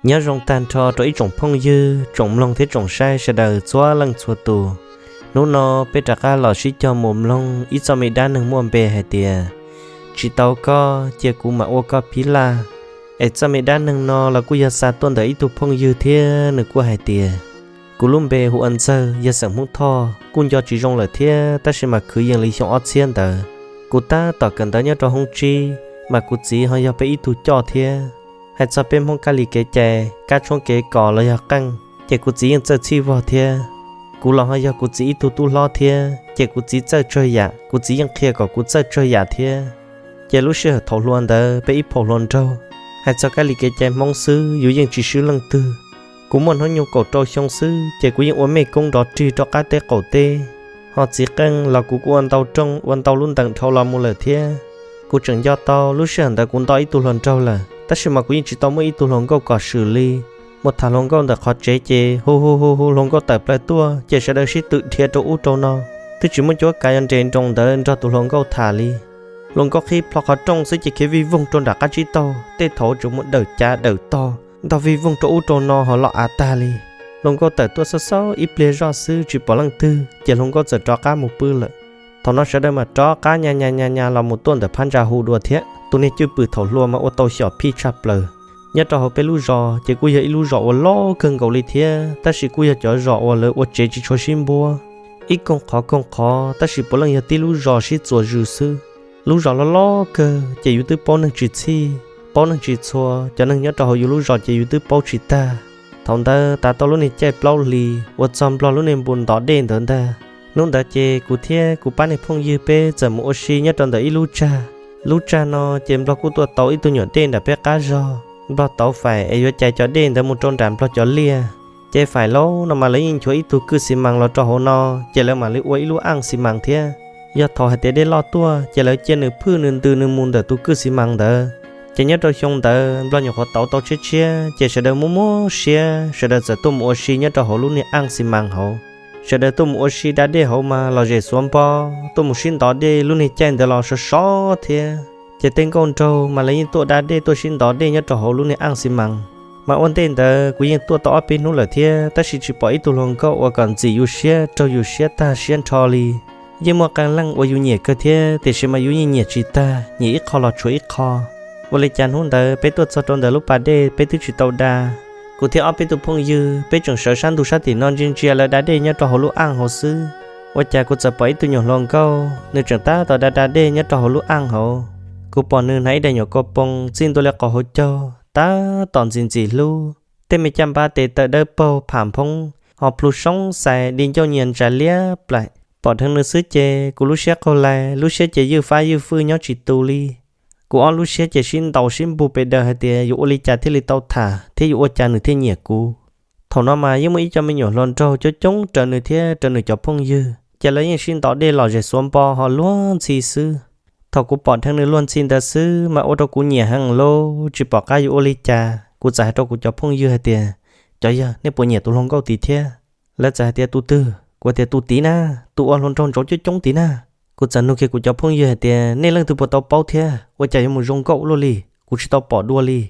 Nyob zoo tag nrho rau ib tsoom phooj ywg, tsoom mloog thiab tsoom saib sawv daws txhua leej txhua tus. Hnub no peb rov qab los sib cog mus mloog ib txoj me dab neeg muaj npe hais tias, tsis tau koj cia kuv mam ua koj phib laj. Es txoj me dab neeg no los kuj yog xa tuaj ntawm ib tug phooj ywg thiab nws kuj hais tias, kuv lub npe hu ua Ntxawg, yog xeem Hmoob Thoj, kuj nco tsis zoo lawm thiab, tab sis mas kwv yees li xyoo ob txhiab ntawd. Kuv tab tom kawm ntawv nyob rau hoob tsib, mas kuv txiv ho yog peb ib tug coj thiab. Hais txog peb Hmoob kab li kev cai, kab tshoob kev kos los yog qeej, ces kuv txiv yeej txawj txhij vog thiab. Kuv los ho yog kuv txiv ib tug tub hlob thiab, ces kuv txiv txawj tsawg yam, kuv txiv yeej qhia kom kuv txawj tsawg yam thiab. Ces lub sij hawm thaum hluas ntawd peb ib phaum hluas nraug, hais txog kab li kev cai Hmoob xwb yus yeej tsis swb leej twg. Kuv muaj hnub nyoog kaum rau xyoo xwb ces kuv yeej ua mej koob nrov rwg rau qab teb qaum teb, ho txiv qeej los kuv kuj ua ntau rooj ua ntau lub ntees dhau los mus lawm thiab. Kuv tseem nco tau lub sij hawm ntawd kuv nto ib tug hluas nraug lawm, tab sis mas kuv yeej tsis tau muaj ib tug hluas nkauj kom swm li. Mus tham hluas nkauj ntawm qhov tsev ces hu hu hu hu hluas nkauj tawm plaws tuaj ces sawv daws sib tw dhia rau ub rau no, twb tsis muaj cuab kav yuav nres nroos ntawd nrog tus hluas nkauj tham li. Hluas nkauj qhib plho qhov rooj xwb ces khiav vij voog rau nram qab tsib taug, tej thaum tseem mus dawm cav dawm tog ntog vij voog rau ub rau no ho los av tag li. Hluas nkauj tawm tuaj xaub xaub ib pliag zoj xwb tsis pom leej twg ces hluas nkauj txawm rov qab mus pw lawm. Thaum no sawv daws mam rov qab nyas nyas nyas nyas los mus tuaj ntawm phab ntsa hu dua thiab. Tus niag cwj pwm thaum hluas mas ua tau xyom phij tshaj plaws. Nyob rau hauv peb lub zos ces kuj yog ib lub zos uas loj kawg nkaus li thiab, tab sis kuj yog cov zos uas lawv ua tsev tsis tshua sib npuab, ib koog qhov koog qhov, tab sis puav leej yog tib lub zos sib txuas zws xwb. Lub zos loj loj kawg ces yus twb paub neeg tsis txhij, paub neeg tsis txhua, cov neeg nyob rau hauv yus lub zos ces yus twb paub tsis tag. Thaum ntawd tav tau lub niag caij plaub hlis uas txog Nplog lub niag npu ntov dej ntawd ntag. Hnub ntawd ces kuv thiab kuv pab niag phooj ywg peb txawm mus ua si nyob rau ntawm ib lub tsag. Lub tsag no ces Nplog kuj tuaj tau ib tug nyuam dej nram peb qab zog, Nplog tauv fais es yuav cais cov dej ntawd mus rau nram Nplog cov liaj. Ces fais lauj no mas lawv yeej nchuav ib tug kwj xi mas los rau hauv no, ces lawv mam li ua ib lub aj xi mas thiab. Yog thaum hais tias dej loj tuaj ces lawv cia nws phwj nws ntws nws mus ntawm tus kwj xi mas ntawd. Ces nyob rau xyoo ntawd Nplog nyuam qhuav tauv tau tshiab tshiab ces sawv daws muaj muaj siab, sawv daws txawm tuaj mus ua si nyob rau hauv lub niag aj xi mas hauv. Sawv daws tuaj mus ua si da dej hauv mas los zem xuav npo, tuaj mus sib ntov dej lub niag caij ntawd los sov sov thiab. Ces tej nkauj nraug mas lawv yeej tuaj da dej tuaj sib ntov dej nyob rau hauv lub niag aj xi mas. Mas ua ntej ntawd kuv yeej tuaj tau ob peb hnub lawm thiab, tab sis tsis pom ib tug hluas nkauj uas kom ntxim yus siab raug yus siab tag siab nrho li. Yeej muaj qee leej uas yus nyiam kawg thiab, tiam sis mas yus yeej nyiam tsis tag, nyiam ib qho los tshuav ib qho. Ua li cas hnub ntawd peb tuaj txog rau ntawm lub pas dej peb twb tsis tau da. Kuv thiab ob peb tug phooj ywg peb tseem sawv sab ntug sab tim no ntsia ntsia lawv da dej nyob rau hauv lub aj hauv xwb. Ua cas kuv txawm pom ib tug nyuam hluas nkauj, nws tseem tab tom da da dej nyob rau hauv lub aj hauv. Kuv pom nws hnav ib daim nyuam kua poos txij ntua li qhov hauv caug, tab tom ntxim ntxim hlub, tej me caj npab tes taw dawb paug pham nphoob, ho plhu soob xais di ncauj nyias ntsa liab plaim. Pom dheev nws xwb ces kuv lub siab qaug lais, lub siab ces ywj fab ywj fwj nyob tsis tu li. Kuv ob lub siab ces sib ntaus sib npug pes daws hais tias yuav ua li cas thiaj li tau tham thiab yuav ua cas nws thiaj nyiam kuv. Thaum no mas yeej muaj ib co me nyuam hluas nraug coob coob raws nws thiab raws nws cov phooj ywg, ces lawv yeej sib ntov dej lom zem xuav npo ho luag ntxhi xwb. Thaum kuv pom dheev nws luag ntxhi ntawd xwb mas ua rau kuv nyiam heev lauj, tsis pom qab yuav ua li cas. Kuv txawm hais rau kuv cov phooj ywg hais tias, cov yawg, nej puas nyiam tus hluas nkauj tid thiab? Lawv txawm hais tias, tus twg? Kuv tias, tus tid na, tus uas hluas nraug ntsaum coob coob tid na. Kuv txawm nug kiag kuv cov phooj ywg hais tias, nej leej twg puas tau paub thiab? Ua cas yuav mus zoo nkauj luaj li, kuv tsis tau pom dua li.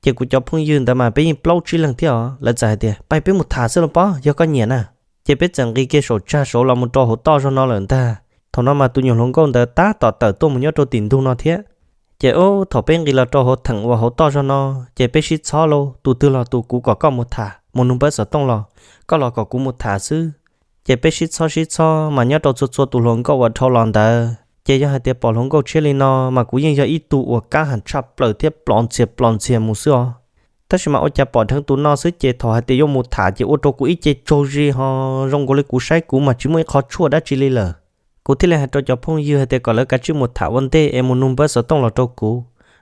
Ces kuv cov phooj ywg ntawd mas peb yeej plaub tsib leeg thiab os, lawv txawm hais tias, pab peb mus tham xwb los pob, yog koj nyiam na. Ces peb txawm nqis kiag saum tsag saud los mus rau hauv toj zog no lawm ntag. Thaum no mas tus nyuam hluas nkauj ntawd tab tom tawm tuaj mus nyob rau tim ntug no thiab. Ces ub, thaum peb nqis los rau hauv theem uas hauv toj zog no, ces peb sib txhob lauj, tus twg los tus, kuv kom koj mus tham, mus nug npawb xov tooj los, koj los kom kuv mus tham xwb. Ces peb sib txhob sib txhob mas nyob rau txhua txhua tus hluas nkauj uas dhau los ntawd, ces yog hais tias pom hluas nkauj tshiab li no mas kuv yeej yog ib tug uas kab ham tshaj plaws thiab plov ntxhias plov ntxhias mus xwb os. Tab sis mas ua cas pom dheev tus no xwb ces thaum hais tias yuav mus tham ces ua rau kuv ib ce tsaug zis ho zoo nkaus li kuv saib kuv mas tsis muaj ib qho tshuaj dab tsi li lawm. Kuv thiaj li hais rau cov phooj ywg hais tias kom lawv kav tsij mus tham ua ntej es mus nug npawb xov tooj los rau kuv.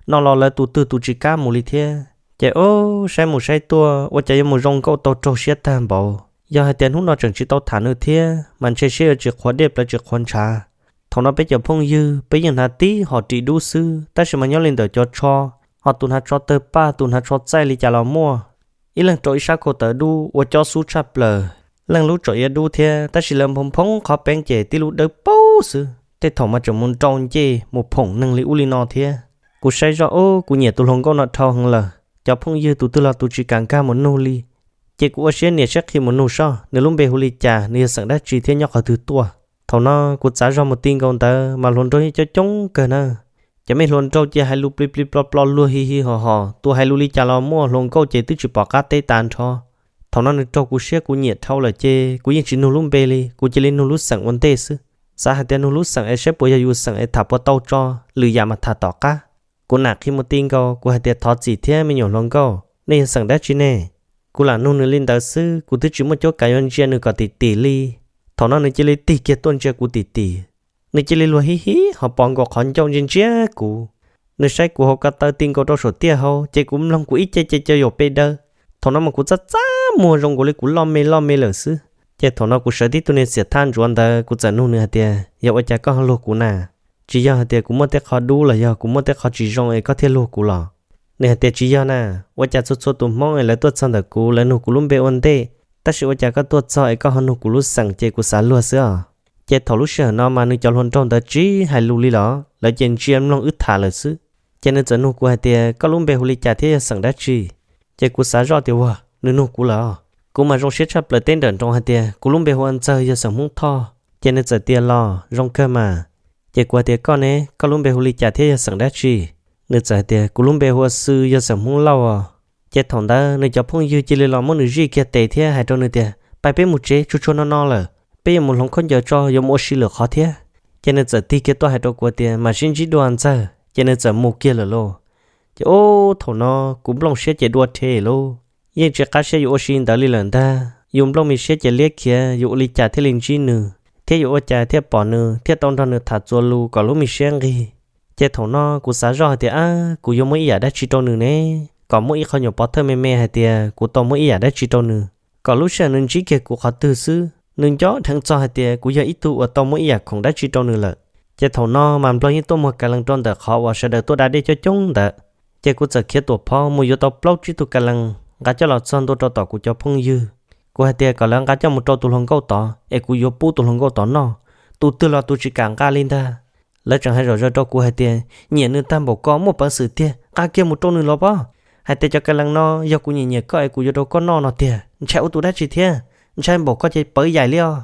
No los lawv tus twg tus tsis kam mus li thiab. Ces ub, saib mus saib tuaj ua cas yuav mus zoo nkauj tau raug siab tag npaum. Yog hais tias hnub no tseem tsis tau tham nws thiab mas ntshe siab yuav tsis qhuav dej plaws tsis qhuav ntshav. Thaum no peb cov phooj ywg peb yeej hnav tib hom ris dub xwb, tab sis mas nyob li ntawm cov tsho, ho tus hnav tsho tawg paj tus hnav tsho txaij li cas los muaj. Ib leeg rau ib sab khau tawv dub ua cob xub tshaj plaws, leej lub tsom iav dub thiab, tab sis lawv nphoo nphoo qhov peeb ces tib lub dawb paug xwb, tej thaum mas tseem mus nrau ncej mus phoom neeg li ub li no thiab. Kuv saib zoj ub, kuv nyiam tus hluas nkauj no dhau heev lawm. cov phooj ywg tus twg los tus tsis kam nkag mus nug li. Ces kuv ua siab niam siab qhi mus nug seb nws lub npe hu li cas, nws yog xeem dab tsi thiab nyob qhov twg tuaj. Thaum no kuv txav zog mus ti nkaus ntawd mas hluas nraug yeej coob coob kawg na. Cov me hluas nraug ces hais lus plig plig plo plo luag hi hi hos hos, tus hais lus li cas los muaj, hluas nkauj ces twb tsis pom qab teb tas nrho. Thaum no nws raug kuv siab kuv nyiam dhau lawm ces kuv yeej tsis nug lub npe li, kuv cia li nug lub xeem ua ntej xwb. Xav hais tias nug lub xeem es saib puas yog yus xeem es tham puas tau tso, lwm yam mas tham tom qab. Kuv nam qhi mus ti nkaus, kuv hais tias thov txim thiab me nyuam hluas nkauj, nej yog xeem dab tsi ne? Kuv lam nug nws li ntawd xwb, kuv twb tsis muaj cuab kav yuav ntsia nws kom tim tim li. Thaum no nws cia li tig kiag tuaj ntsia kuv tim tim. Nws cia li luag hib hib hos pos nkaus qhov ncauj ntsia ntsia kuv. Nws saib kuv hauv ko taw ti nkaus rau saum tiaj hau, ces kuv mloog kuv ib ce ce co yaum pes daws. Thaum no mas kuv txaj txaj muag zoo nkaus li kuv loj me loj me lawm xwb. Ces thaum no kuv sawv tib tug niag xiam thaj ntsuav ntawd, kuv txawm nug nws hais tias, yog ua cas koj ho luag kuv na? Tsis yog hais tias kuv muaj tej qho dub los yog kuv muaj tej qho tsis zoo es koj thiaj luag kuv los? Nws hais tias tsis yog na, ua cas txhua txhua tus Hmoob es lawv tuaj txog ntawm kuv lawv nug kuv lub npe ua ntej, tab sis ua cas koj tuaj txog es koj ho nug kuv lub xeem ces kuv xav luag xwb os. Ces thaum lub sij hawm no mas nws cov hluas nraug ntawd tsis hais lus li los, lawv ces ntsia mloog wb tham lawm xwb. Ces nws txawm nug kuv hais tias koj lub npe hu li cas thiab yog xeem dab tsi? Ces kuv xav zoj tias ua nws nug kuv lawm. Kuv mas zoo siab tshaj plaws teb nrawm nroos hais tias kuv lub npe hu ua Ntxawg, yog xeem Hmoob Thoj. Ces nws txawm tias los zoo kawg mas. Ces kuv hais tias koj ne, koj lub npe hu li cas thiab yog xeem dab tsi? Nws txawm hais tias kuv lub npe hu ua Xwb, yog xeem Hmoob Lauj os. Ces thaum ntawd nws cov phooj ywg cia li los muab nws zij kiag tes thiab hais rau nws tias pais peb mus tsev, tsuag tsuag no no lawm, peb yuav mus hloov khaub ncaws tso, yuav mus ua si lawm qhov thiab. Ces nws txawm tig kiag tuaj hais rau kuv tias mam sib ntsib dua Ntxawg, ces nws txawm mus kiag lawm lauj. Ces ub, thaum no kuv nplooj siab ces dua rhe lauj. Yeej tsis qab siab yuav ua si ntawd li lawm ntag, yus nplooj me siab ces liab khiav, yuav ua li cas thiaj li ntsib nws thiab yuav ua cas thiaj pom nws thiaj tau nrog nws tham txuas lus kom lub me siab nqig. Ces thaum no kuv xav zoj hais tias ab, kuv yuav muab ib yam dab tsi rau nws ne, kom muaj ib qho nyuam pov thawj me me hais tias kuv tau muab ib yam dab tsi rau nws, kom lub sij hawm nws ntsib kiag kuv qhov twg xwb nws nco dheev txog hais tias kuv yog ib tug uas tau muab ib yam khoom dab tsi rau nws lawm. Ces thaum no mas Nplog yeej tuaj muag kas lees rau ntawm qhov uas sawv daws tuaj da dej coob coob ntawd. Ces kuv txawm khiav tuam phov mus yuav tau plaub tsib tug kas lees nqa coj los txog ntua rau tom kuv cov phooj ywg. Kuv hais tias kom lawv nqa coj mus rau tus hluas nkauj tod es kuv yuav pub tus hluas nkauj tod noj, tus twg los tus tsis kam nqa li ntag. Lawv tseem hais zom zaws rau kuv hais tias nyiam nws tag npaum ko, muaj peev xwm tiag, nqa kiag mus rau nws los pob. Hais tias cov kas lees no yog kuv nyiam nyiam koj es kuv yuav rau koj noj no tiag, ntshai ua tus dab tsi thiab, ntshai npaum koj ces pawv yaim li os.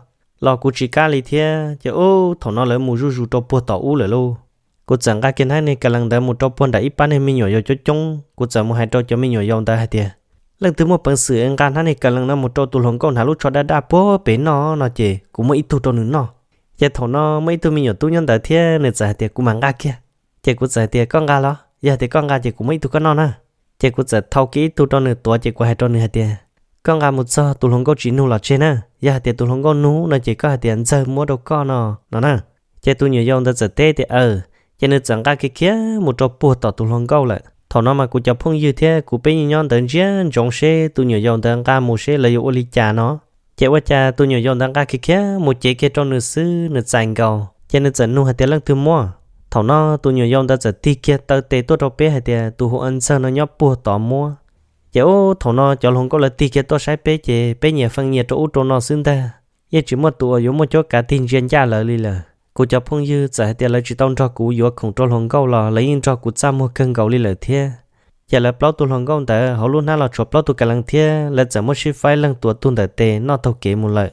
Los kuv tsis kam li thiab, ces ub, thaum no lawv mus zuj zus rau puag tom ub lawm lauj. Kuv txawm nqa kiag hnab niag kas lees ntawd mus rau puag nram ib pab niag me nyuam yaus coob coob, kuv txawm mus hais rau cov me nyuam yaus ntawd hais tias leej twg muaj peev xwm es nqa hnab niag kas lees no mus rau tus hluas nkauj hnav lub tsho daj daj puag pem noj no ces kuv muab ib tug rau nws noj. Ces thaum no muaj ib tug me nyuam tub nyob ntawd thiab nws txawm hais tias kuv mam nqa kiag. Ces kuv txawm hais tias koj nqa los, yog hais tias koj nqa ces kuv muab ib tug koj noj na. Ces kuv txawm thau kiag ib tug rau nws tuav ces kuv hais rau nws hais tias koj nqa mus txog tus hluas nkauj tsis nug los tseg na, yog hais tias tus hluas nkauj nug no ces koj hais tias Ntxawg muab rau koj no, no na. Ces tus nyuam yaus ntawd txawm teb tias aws, ces nws txawm nqa kiag khiav mus rau puag tom tus hluas nkauj lawm. Thaum no mas kuv cov phooj ywg thiab kuv peb yeej nyob ntawd ntsia ntsoov seb tus nyuam yaus ntawd nqa mus seb lawv yuav ua li cas no. Ces ua cas tus nyuam yaus ntawd nqa kiag khiav mus cev kiag rau nws xwb nws txais nkaus, ces nws txawm nug hais tias leej twg muab. Thaum no tus nyuam yaus ntawd txawm tig kiag taw tes tuaj rau peb hais tias tus hu ua Ntxawg no nyob puag tod muab. Ces ub, thaum no cov hluas nkauj lawv tig kiag tuaj saib peb ces peb nyias feej nyias rau ub rau no xwb ntag, yeej tsis muaj tus uas yuav muaj cuab kav tig ntsia ncaj lawv li lawm. Kuv cov phooj ywg txawm hais tias lawv tsis tau nrog kuv yuav khoom rau hluas nkauj los lawv yeej nrog kuv txaj muag kawg nkaus li lawm thiab. Ces lawv plaub tug hluas nkauj ntawd hauv lub hnab los tshuav plaub tug kas lees thiab lawv txawm muab sib faib leej tua tug ntawm tes noj taug kev mus lawm.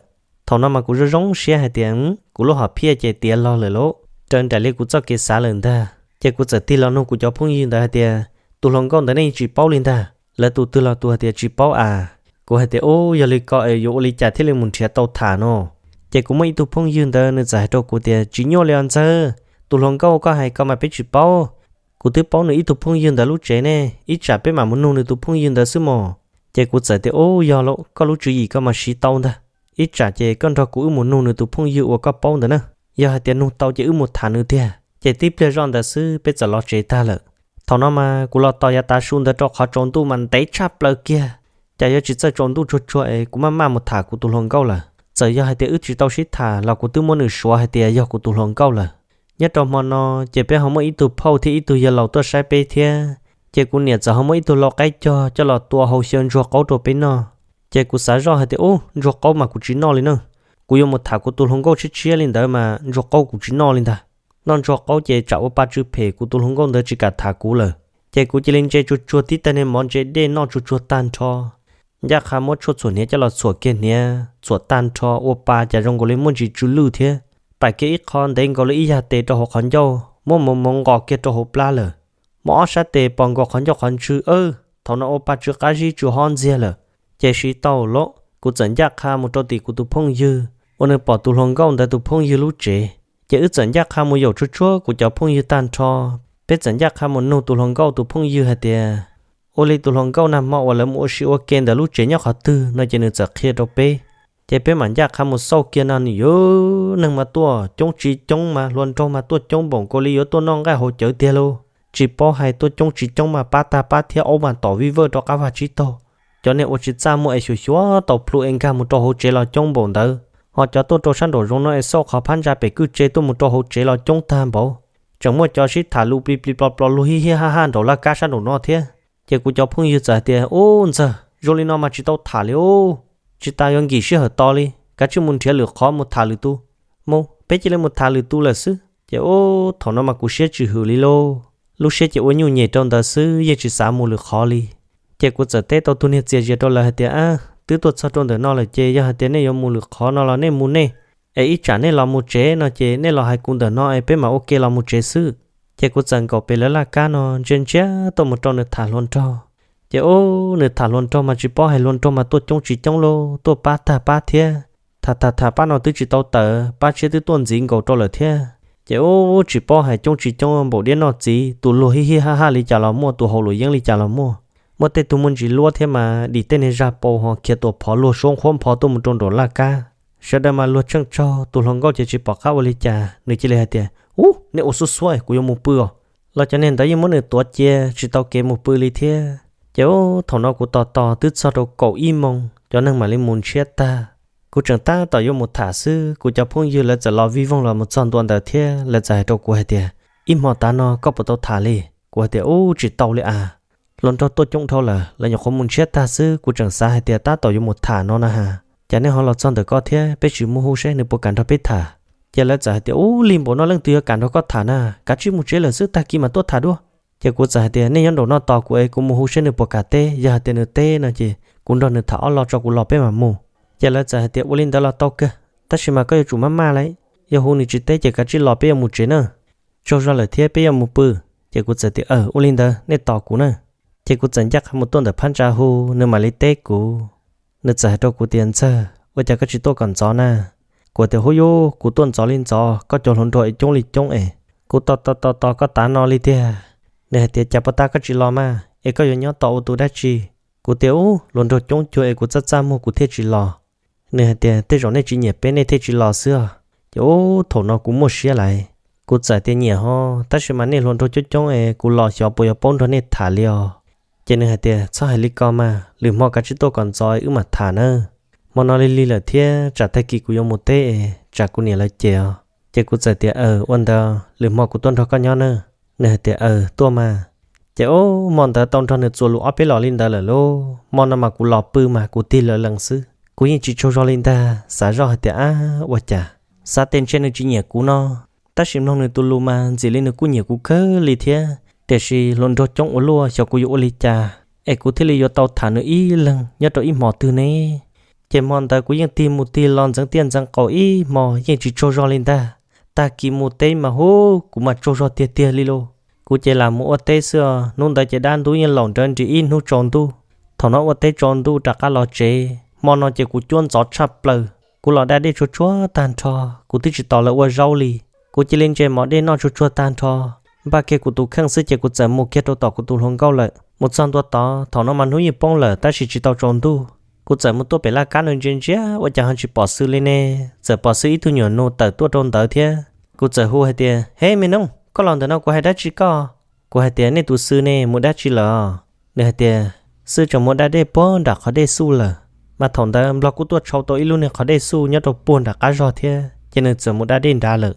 Thaum no mas kuv zoo zoo siab hais tias kuv lub hom phiaj ces tiav log lawm lauj, raws nraim li kuv txoj kev xav lawm ntag. Ces kuv txawm tig los nug kuv cov phooj ywg ntawd hais tias tus hluas nkauj ntawd nej tsis paub li ntag? Lawv tus twg los tus hais tias tsis paub as. Kuv hais tias ub, yog li ko es yuav ua li cas thiaj li mus nrhiav tau tham no? Ces kuv muaj ib tug phooj ywg ntawd nws txawm hais rau kuv tias tsis nyuaj li os Ntxawg, tus hluas nkauj koj hais ko mas peb tsis paub. Kuv twb paub nws ib tug phooj ywg ntawd lub tsev ne, ib tsam peb mam mus nug nws tus phooj ywg ntawd xwb mos. Ces kuv txawm tias ub, yog lauj, koj lub tswv yim ko mas siv tau ntag. Ib tsam ces koj nrog kuv wb mus nug nws tus phooj ywg uas koj paub ntawd na. Yog hais tias nug tau ces wb mus tham nws tiag. Ces tib pliag zoj ntawd xwb peb txawm los tsev tag lawm. Thaum no mas kuv los tos yav tav su ntawd rau qhov tsaus ntuj mas ntev tshaj plaws kiag. Cas yuav tsis txawj tsaus ntuj tsuag tsuag es kuv maj maj mus tham kuv tus hluas nkauj lawm. Txawm yog hais tias wb tsis tau sib tham los kuv twb muab nws suav hais tias yog kuv tus hluas nkauj lawm. Nyob rau hmo no ces peb ho muaj ib tug phauj thiab ib tug yawg laus tuaj saib peb thiab. Ces kuv niam txawm ho muab ib tug lau qaib cog coj los tua hau xyaw ntsuag qaub rau peb noj. Ces kuv xav zoj hais tias ub, ntsuag qaub mas kuv tsis noj li na. Kuv yuav mus tham kuv tus hluas nkauj tshiab tshiab li ntawd mas ntsuag qaub kuv tsis noj li ntag. Noj ntsuag qaub ces tsam ua pa tsw phem kuv tus hluas nkauj ntawd tsis kam tham kuv lawm. Ces kuv cia li ntse tsuag tsuag tib tag niag mov ntse dej noj tsuag tsuag tag nrho. Ncaj qha muab tshuaj txhuam hniav coj los txhuam kiag hniav txhuam tag nrho ua pa cas zoo nkaus li muaj ntsis tsw lwj thiab. Pam kiag ib qho ntev nkaus li ib yag tes rau hauv qhov ncauj, muab mus mus nqos kiag rau hauv plab lawm. Muab ob sab tes pos nkaus qhov ncauj qhov ntswg, thaum no ua pa tsw qab zib tsw hob ntxiag lawm. Ces siv tau lawm, kuv txawm ncaj qha mus rau tim kuv tus phooj ywg uas nws pom tus hluas nkauj ntawd tus phooj ywg lub tsev. Ces wb txawm ncaj qha mus yaum tsuag tsuag kuv cov phooj ywg tag nrho. Peb txawm ncaj qha mus nug tus hluas nkauj tus phooj ywg hais tias, ua li tus hluas nkauj nag hmo uas lawv mus ua si ua ke ntawm lub tsev nyob qhov twg no ces nws txawm qhia rau peb. Ces peb mam ncaj qha mus xauj kiag no nws yuav neeg mas tuaj coob tsis coob mas hluas nraug mas tuaj coob npaum nkaus li yuav tuaj noj nqaij haus cawv tiag lauj. Tsis paub hais tuaj coob tsis coob mas pab tag pab thiab aub mas tom vij vawj rov qab vaj tsib taug. Cov niag ua tsis txaj muag es xyuas xyuas tau plhu es nkag mus rau hauv tsev los coob npaum ntawd, ho cov tuaj rau sab nraum zoov no es xauj qhov phab ntsa pem kwj tse tuaj mus rau hauv tsev los coob tag npaum. Tseem muaj cov sib tham lus plis plis plos plos luag hij hij haj haj nraum laj kab sab nraum no thiab. Ces kuv cov phooj ywg txawm hais tias, ub ntxawg, zoo li no mas tsis tau tham li ub, tsis tas yuav nkim sij hawm to li, kav tsij mus nrhiav lwm qhov mus tham lwm tus. Mus, peb cia li mus tham lwm tus lawm xwb. Ces ub thaum no mas kuv siab tsis hwm li lauj, lub siab ces ua nyuj nyem rau ntawd xwb yeej tsis xav mus lwm qhov li. Ces kuv txawm teb tau tus niag txias zias rau lawv hais tias, ab, twb tuaj txog rau ntawm no lawm ces yog hais tias nej yuav mus lwm qhov no los nej mus nej, es ib tsam nej los mus tsev no ces nej los hais kuv ntawm no es peb mam ua ke los mus tsev xwb. Ces kuv txawm nkaum pem lawv laj kab no ntsia ntsia tuaj mus rau nws tham hluas nraug. Ces ub nws tham hluas nraug mas tsis paub hais hluas nraug mas tuaj coob tsis coob lauj, tuaj pab tag pab thiab. Tham tham tham pab no twb tsis tau tawm, pab tshiab twb tuaj ntxiv nkaus rau lawm thiab. Ces ub tsis paub hais coob tsis coob npaum diab noj txiv, tus luag hij hij haj haj li cas los muaj, tus haus luam yeeb li cas los muaj. Muaj tej tug muaj ntsis luab thiab mas dim tej niag zaj paus ho khiav tuam phov luag suab nqhuab npho tuaj mus rau nraum laj kab. Sawv daws mas luag tsheej tsaug, tus hluas nkauj ces tsis pom qab ua li cas nws cia li hais tias, ub, nej ua xub xuab kuv yuav mus pw os. Los cov niag ntawd yeej muab nws tuav cia tsis tau kev mus pw li thiab. Ces ub thaum no kuv tos tos twb txog rau kaum ib moos cov neeg mam li mus ntshiab tag. Kuv tseem tab tom yuav mus tham xwb kuv cov phooj ywg lawv txawm los vij voog los mus txog ntua ntawd thiab lawv txawm hais rau kuv hais tias, ib hmo tav no koj puas tau tham li? Kuv hais tias, ub tsis tau li as, hluas nraug tuaj coob dhau lawm, lawv nyuam qhuav mus ntshiab tag xwb, kuv tseem xav hais tias tab tom yuav mus tham no na has, cas nej ho los txog ntawm koj thiab, peb tsis mus hu seb nws puas kam nrog peb tham. Ces lawv txawm hais tias, ub, lig npaum no leej twg yuav kam nrog koj tham na, kav tsij mus tsev lawm xwb, tag kis mam tuaj tham dua. Ces kuv txawm hais tias, nej nyob nraum no tos kuv es kuv mus hu seb nws puas kam teb, yog hais tias nws teb no ces kuv nrog nws tham ob lo tso kuv los peb mam mus. Ces lawv txawm hais tias, ua li ntawd los tau kawg, tab sis mas koj yuav tsum maj maj lauj, yog hu nws tsis teb ces kav tsij los peb yuav mus tsev na, tsaug zog lawm thiab peb yuav mus pw. Ces kuv txawm tias, aw, ua li ntawd nej tos kuv na. Ces kuv txawm ncaj qha mus tuaj ntawm phab ntsa hu nws mam li teb kuv. Nws txawm hais rau kuv tias, ntxawg, ua cas koj tsis tuaj kom ntxov na? Kuv tias, hub yub, kuv tuaj ntxov li ntxov, koj cov hluas nraug es coob li coob es kuv tos tos tos tos koj tav no li tiag. Nws hais tias, cas puas tas koj tsis los mas es koj yuav nyob tos ua tus dab tsi? Kuv tias, ub, hluas nraug coob cuag es kuv txaj txaj muag kuv thiaj tsis los. Nws hais tias, tej zaum nej tsis nyiam peb nej thiaj tsis los xwb os. Ces ub thaum no kuv muaj siab lawm, kuv txawm tias, nyiam ho, tab sis mas nej hluas nraug coob coob es kuv los xyov puas yuav paub nrog nej tham li os. Ces nws hais tias, txhob hais li ko mas, lwm hmo kav tsij tuaj kom ntxov wb mam tham nawb. Hmo no lig lig lawm thiab tsam tag kis kuv yuav mus teb es tsam kuv niam lawv cem os. Ces kuv txawm tias, aw, ua ntawd lwm hmo kuv tuaj nrog koj nyob na. Nws hais tias, aw, tuaj mas. Ces ub hmo ntawd tau nrog nws txuas lus ob peb los li ntawd lawm lauj, hmo no mas kuv los pw mas kuv tig lawv lees xwb, kuv yeej tsis tsaug zog li ntag, xav zoj hais tias, ab, ua cas xav tias ntshe nws tsis nyiam kuv no, tab sis mloog nws tus lus mas ntxim li nws kuj nyiam kuv kawg li thiab. Tiam sis hluas nraug coob ua luaj, xyov kuv yuav ua li cas es kuv thiaj li yuav tau tham nws ib leeg nyob rau ib hmos twg ne? Ces hmo ntawd kuv yeej tig mus tig los ntxeev tiaj ntxeev qaus ib hmo yeej tsis tsaug zog li ntag. Tag kis mus teb mas hub, kuv mas tsaug zog tiag tiag li lauj. Kuv ces lam mus ua teb xwb os, hnub ntawd ces dab ntub yeej laum nrawv nris ib hnub tsaus ntuj. Thaum no ua teb tsaus ntuj rov qab los tsev, hmo no ces kuv cuab ntxov tshaj plaws. Kuv los da dej tsuag tsuag tag nrho, kuv twb tsis tos lawv ua zaub li. Kuv cia li ntse mov dej noj tsuag tsuag tag nrho, npaj kiag kuv tus kheej xwb ces kuv txawm mus kiag rau tom kuv tus hluas nkauj lawm. Mus txog ntua tod, thaum no mas hnub yeej poob lawm tab sis tsis tau tsaus ntuj. Kuv txawm mus tuaj pem laj kab no ntsia ntsia ua cas ho tsis pom Xwb li ne, txawm pom Xwb ib tug nyuam nus tawm tuaj rau ntawd thiab. Kuv txawm hu hais tias, he me noog, koj los ntawm no kuv hais dab tsi koj? Kuv hais tias, nej tus Xwb ne mus dab tsi lawm? Nws hais tias, Xwb tseem mus da dej puag nram qhov dej xuj lawm. Mas thaum ntawd Nplog kuj tuaj tshau tau ib lub niag qhov dej xuj nyob rau puag nram qab zog thiab, ces nws txawm mus da dej nrad lawm.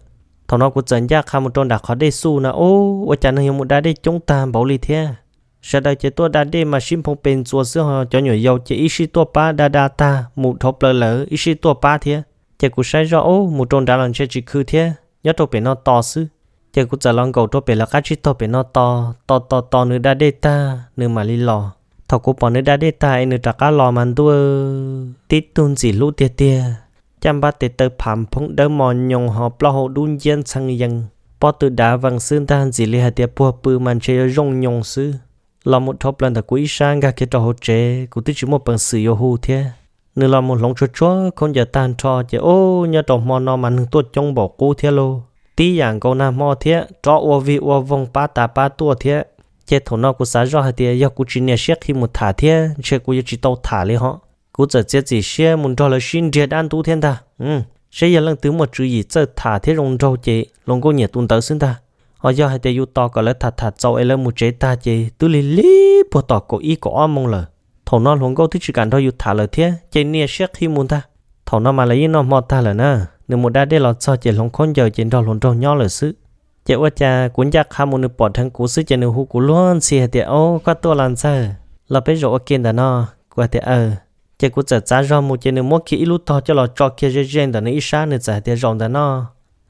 Thaum no kuv txawm ncaj qha mus rau nram qhov dej xuj na, ub, ua cas neeg yuav mus da dej coob tag npaum li thiab. Sawv daws ces tuaj da dej mas sib nphoo pes ntxuas xwb ho cov nyuam yaus ces ib sij tuaj pab da da tag mus dhau plaws lawm ib sij tuaj pab thiab. Ces kuv saib zoj, ub, mus rau nrad los ntshe tsis khw thiab, nyob rau pem no tos xwb. Ces kuv txawm los nkaum rau pem lawv qab tsib taug pem no tos tos tos tos nws da dej tag nws mam li los. Thaum kuv pom nws da dej tag es nws rov qab los mas ntuj, tib tug ntxim hlub tiag tiag, caj npab tes taw phav phoob dawb mos nyoos ho plaub hau dub nciab ntxhee yees, pob tw dav vees xwb ntag, ntxim li hais tias puag pw mas ntshe yuav zoo nyoos xwb. Los mus dhau plaws ntawm kuv ib sab nkag kiag rau hauv tsev, kuv twb tsis muaj peev xwm yuav hu thiab. Nws los mus hloov tsuag tsuag khaub ncaws tag nrho ces ub, nyob rau hmo no mas neeg tuaj coob npaum qub thiab lauj, tib yam nkaus nag hmo thiab, rov ua vig ua voog pab tas pab tuaj thiab. Ces thaum no kuv xav zoj hais tias yog kuv tsis nias siab qhi mus tham thiab ntshe kuv yuav tsis tau tham li hos. Kuv txawm txiav txim siab mus nrog lawv sib nriag dab ntub thiab ntag. Saib yog leej twg muaj tswv yim txawj tham thiab zoo nraug ces hluas nkauj nyiam tus ntawd xwb ntag. Ho yog hais tias yus tos kom lawv tham tham txaus es lawv mus tsev tag ces twb lig lig puag tom kaum ib kaum ob moos lawm. Thaum no hluas nkauj twb tsis kam nrog yus tham lawm thiab ces nias siab qhi mus ntag. Thaum no mas lawv yeej noj hmo tag lawm na, nws mus da dej los txog ces hloov khaub ncaws ces nrog hluas nraug nyob lawm xwb. Ces ua cas kuv ncaj qha mus nws pom dheev kuv xwb ces nws hu kuv luag ntxhi hais tias, Au, koj tuaj los ntxawg, los peb zaum ua ke ntawm no. Kuv hais tias, Aw. Ces kuv txawm txav zog mus ces nws muab kiag ib lub tog coj los tso kiag ze ze ntawm nws ib sab, nws txawm hais tias, Zaum ntawm no.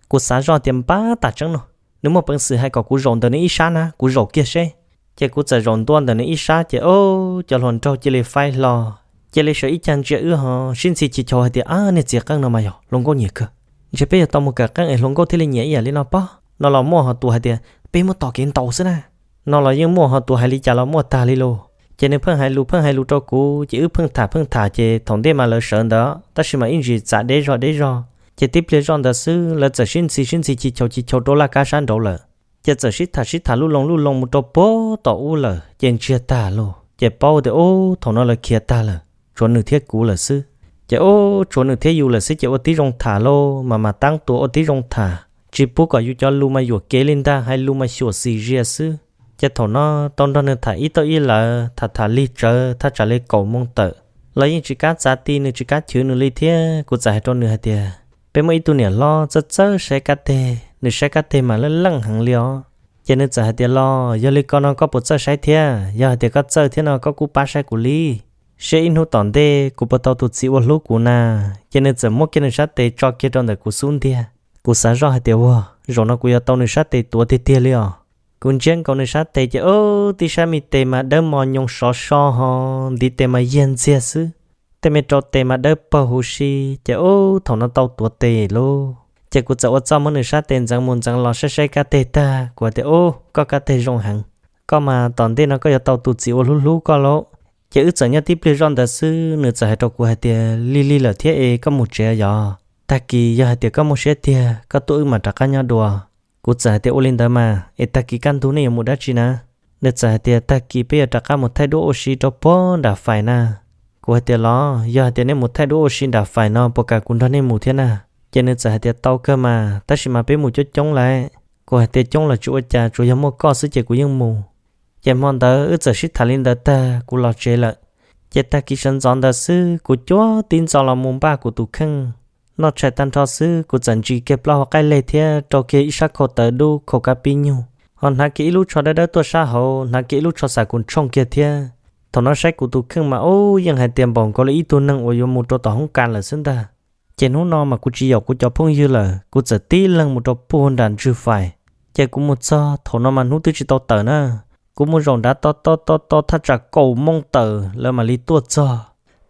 Kuv xav zoj tias npab tas tseeb no, nws muaj peev xwm hais kom kuv zaum ntawm nws ib sab na, kuv zaum kiag seb. Ces kuv txawm zaum ntua ntawm nws ib sab ces, o, cov hluas nraug cia li faib hlo, cia li sawv ib cag ntsia wb ho sib ntxhi chis chaus hais tias, Ab, niag txiv qeej no mas yog hluas nkauj nyiam kawg. Ntshe peb yuav tau mus kawm qeej es hluas nkauj thiaj li nyiam ib yam li no pob. No los muaj ho tus hais tias, Peb muab tos kev ntaus xwb na. No los yeej muaj ho tus hais li cas los muaj tag li lauj. Ces nws pheej hais lus pheej hais lus rau kuv ces wb pheej tham pheej tham ces thaum ntej mas lawv sawv ntawd tab sis mas ib ntsis txav deb zog deb zog ces tib pliag zoj ntawd xwb lawv txawm sib ntxhi sib ntxhi chis chaus chis chaus rau laj kab sab nraud lawm. Ces txawm sib tham sib tham luj loo luj loo mus rau puag tom ub lawm ces ntsiag tag lauj. Ces paub tias, Ub, thaum no lawv khiav tag lawm, tshuav nws thiab kuv lawm xwb. Ces ub, tshuav nws thiab yus lawm xwb ces ua tib zoo tham lauj, mas mas tab tuaj ua tib zoo tham, tsis pub kom yus cov lus mas yuam kev li ntag, hais lus mas xyuam xim zias xwb. Ces thaum no tau nrog nws tham ib tauj ib lawv, tham tham lig tsawv thaj tsam li kaum moo tawm los yeej tsis kam txav ti nws, tsis kam chwv nws li thiab. Kuv txawm hais rau nws hais tias, Peb muaj ib tug niam hlob txawj txawj saib kab teg, nws saib kab teg mas leej leej heev li os. Ces nws txawm hais tias, Los yog li ko no koj puas txawj saib thiab? Yog hais tias koj txawj thiab no koj kuj pab saib kuv li, seb ib hnub tom ntej kuv puas tau tus txiv uas hlub kuv na. Ces nws txawm muab kiag nws sab tes tso kiag rau ntawm kuv xub ntiag. Kuv xav zoj hais tias, Ua, zaum no kuv yuav tau nws sab tes tuav tiag tiag li os. Kuv ntsiab nkaus nws sab tes ces, o, tib sab me tes mas dawb mos nyoos sov so ho ntiv tes mas yiag ntxiag xwb. Tej me rau tes mas dawb paug huv si. Ces ub, thaum no tau tuav tes lauj. Ces kuv txawm ua txuj muab nws sab tes ntxeev mus ntxeev los saib saib kab teg tag, kuv hais tias, Ub, koj kab teg zoo heev. Koj mas tom ntej no koj yuav tau tus txiv uas hlub hlub koj lauj. Ces wb txawm nyob tib pliag zoj ntawd xwb nws txawm hais rau kuv hais tias, Lig lig lawm thiab es koj mus tsev yos. Tag kis yog hais tias koj muaj siab tiag koj tuaj wb mam rov qab nyob dua. Kuv txawm hais tias, Ua li ntawd mas es tag kis kaj ntug nej yuav mus dab tsi na? Nws txawm hais tias, Tag kis peb yuav rov qab mus thaij duab ua si rau puag nram fais na. Kuv hais tias, Los yog hais tias nej mus thaij duab ua si nram fais no puas kam kuv nrog nej mus thiab na? Ces nws txawm hais tias, Tau kawg mas, tab sis mas peb mus coob coob lawm. Kuv hais tias, Coob los tsis ua cas, tsuas yog muaj koj xwb ces kuv yeej mus. Ces hmo ntawd wb txawm sib tham li ntawd tag kuv los tsev lawm. Ces tag kis sawv ntxov ntawd xwb kuv cuab tib ntxov los mus npaj kuv tus kheej. Noj tshais tag nrho xwb kuv txawm ntsis kiag plaub hau qaij leg thiab rau kiag ib sab khau tawv dub khau kab pib nyug, ho hnav kiag ib lub tsho dawb dawb tuaj sab hauv, hnav kiag ib lub tsho xav kuv tshooj kiag thiab. Thaum no saib kuv tus kheej mas ub, yeej hais tias npaum nkaus li ib tug neeg uas yuav mus rau tom hoob kas lawm xwb ntag. Ces hnub no mas kuv tsis yaum kuv cov phooj ywg lawm, kuv txawm tib leeg mus rau puag nram ntswg fais. Ces kuv mus txog thaum no mas hnub twb tsis tau tawm na. Kuv mus zaum nrad to to to to thaj tsam kaum moo tawm lawv mam li tuaj txog.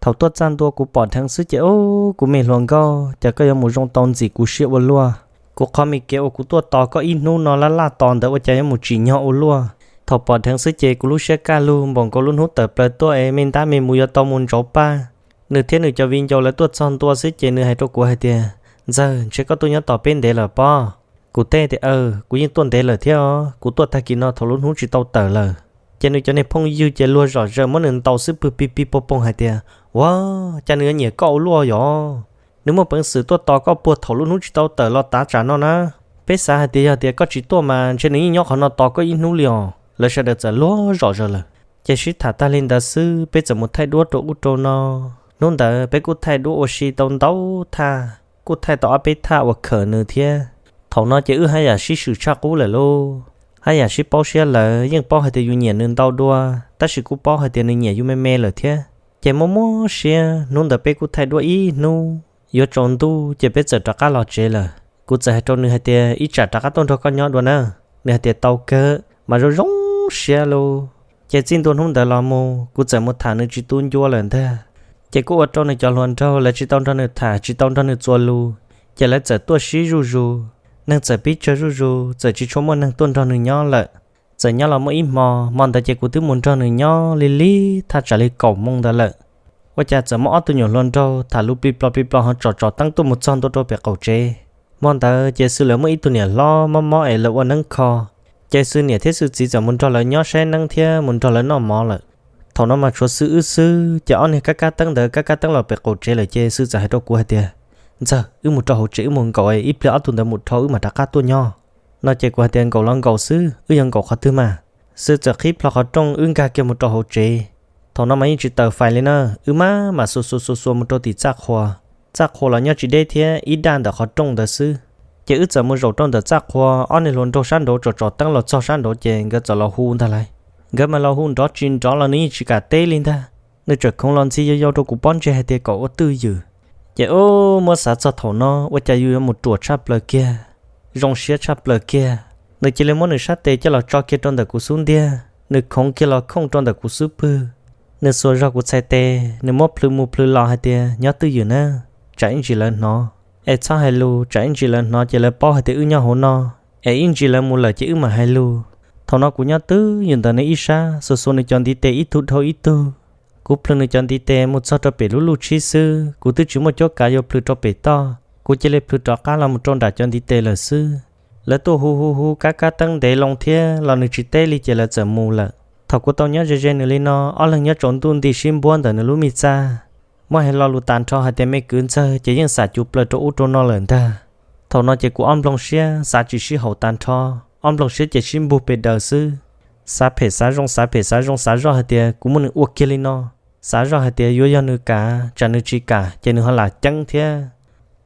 Thaum tuaj txaj ntua kuv pom dheev xwb ces, Ub, kuv me hluas nkauj, cas koj yuav mus zoo tau ntxim kuv siab ua luaj. Kuv qhov me kev uas kuv tuaj tos koj ib hnub no laj laj tos ntawd ua cas yuav mus tsim nyog ua luaj. Thaum pom dheev xwb ces kuv lub siab kaj lug npaum nkaus lub hnub tawm plaws tuaj es me ntab me mus yuav tau mus ntsauv paj. Nws thiab nws cov viv ncaus lawv tuaj txog ntua xwb ces nws hais rau kuv hais tias, Ntxawg, ntshe koj tuaj nyob tos peb ntev lawm pob. Kuv teb tias, Aw, kuv yeej tuaj ntev lawm thiab os, kuv tuaj tag kis no thaum lub hnub tsis tau tawm lawm. Ces nws cov niag phooj ywg ces luag zom zaws muab nws ntaus xwb pwg pig pig poog poog hais tias, Ua, cas nws yuav nyiam koj ua luaj yos? Nws muaj peev xwm tuaj tos koj puag thaum lub hnub tsis tau tawm los tav tsam no na. Peb xav hais tias yog tias koj tsis tuaj mas ntshe nws yeej nyob qhov no tos koj ib hnub li os. Lawv sawv daws txawm luag zom zaws lawm. Ces sib tham tag li ntawd xwb peb txawm mus thaij duab rau ub rau no. Hnub ntawd peb kuj thaij duab ua si tau ntau thaj, kuj thaij tau ob peb thaj uas khawm nws thiab. Thaum no ces wb haj yam sib swm tshaj qub lawm lauj, haj yam sib paub siab lawm, yeej paub hais tias yus nyiam nws ntau dua, tab sis kuj paub hais tias nws nyiam yus me me lawm thiab. Ces muaj muaj siab hnub ntawd peb kuj thaij duab ib hnub, yuav tsaus ntuj ces peb txawm rov qab los tsev lawm. Kuv txawm hais rau nws hais tias, Ib tsam rov qab tuaj nrog koj nyob dua na. Nws hais tias, Tau kawg, mas zoo zoo siab lauj. Ces txij ntua hnub ntawd los mus kuv txawm mus tham nws tsis tu ncua lawm ntag. Ces kuj ua rau nws cov hluas nraug lawv tsis tau nrog nws tham, tsis tau nrog nws txuas lus, ces lawv txawm tuaj sib zuj zus, neeg txawm pib tsawg zuj zus, txawm tsis tshua muaj neeg tuaj nrog nws nyob lawm. Txawm nyob los muaj ib hmo, hmo ntawd ces kuv twb mus nrog nws nyob li li thaj tsam li kaum moo ntawd lawm. Ua cas txawm muaj ob tug nyuam hluas nraug tham lus plig plo plig plo ho tsom tsom teeb tuaj mus txog ntua rau pem qaum tsev. Hmo ntawd ces xwb lawv muaj ib tug niam hlob mob mob es lawv ua neeb kho, ces xwb niam thiab xwb txiv txawm mus nrog lawv nyob saib neeb thiab mus nrog lawv noj mov lawm. Thaum no mas tshuav xwb wb xwb, ces ob niag kab kab teeb ntawd kab kab teeb los pem qaum tsev lawm, ces xwb txawm hais rau kuv hais tias, Ntxawg, wb mus rau hauv tsev wb mus nkaum, ib pliag ob tug ntawd mus dhau wb mam rov qab tuaj nyob. No ces kuv hais tias, Nkaum los nkaum xwb, wb yuav nkaum qhov twg mas? Xwb txawm qhib plho qhov rooj wb nkag kiag mus rau hauv tsev. Thaum no mas yeej tsis taws fais li na, wb maj mam xuas xuas xuas xuas mus rau tim txaj qhua. Txaj qhua los nyob tsis deb thiab, ib daj ntawm qhov rooj ntawd xwb. Ces wb txawm mus zaum rau ntawm txaj qhua, ob niag hluas nraug sab nraud tsom tsom teeb los txog sab nraud ces nkawd txawm los hu ntag lauj. Nkawd mas los hu nrov tsis nrov los nws yeej tsis kam teb li ntag. Nws tseem khoov los ntxhi yau yau rau kuv pob ntseg hais tias kom ua twj ywm. Ces ub, muab xav txog thaum no ua cas yus yuav mus ruam tshaj plaws kiag, zoo siab tshaj plaws kiag. Nws cia li muab nws sab tes coj los tso kiag rau ntawm kuv xub ntiag, nws khoov kiag los khooj rau ntawm kuv xub pwg. Nws xuas zog kuv txhais tes, nws muab plhws mus plhws los hais tias, Nyob twj ywm na, tsam ib ntsis lawv hnov. Es txhob hais lus, tsam ib ntsis lawv hnov ces lawv paub hais tias wb nyob hauv no, es ib ntsis lawv mus lawm ces wb mam hais lus. Thaum no kuv nyob twj ywm ntawm nws ib sab, xuas xuas nws cov ntiv tes ib tug dhau ib tug. Kuv plhws nws cov ntiv tes mus txog rau pem lub luj tshib xwb, kuv twb tsis muaj cuab kav yuav plhws rau pem toj, kuv cia li plhws rov qab los mus rau nram cov ntiv tes lawm xwb. Lawv tuaj hu hu hu kab kab teeb ntev loo thiab los nws tsis teb li ces lawv txawm mus lawm. Thaum kuv tau nyob ze ze nws li no, ob leeg nyob tsaus ntuj nti sib npuab ntawm nws lub me txaj. Muab hais lo lus tas nrho hais tias me kwv ntxawg ces yeej xam cuv plaws rau ub rau no lawm ntag. Thaum no ces kuv ob nploog siab xav tsis sib haum tas nrho, ob nploog siab ces sib npug pes daws xwb. Xav phem xav zoo, xav phem xav zoo, xav zoj hais tias kuv muab nws ua kiag li no. Xav zoj hais tias yuav yog nws kam, tsam nws tsis kam ces nws ho lam ceeb thiab.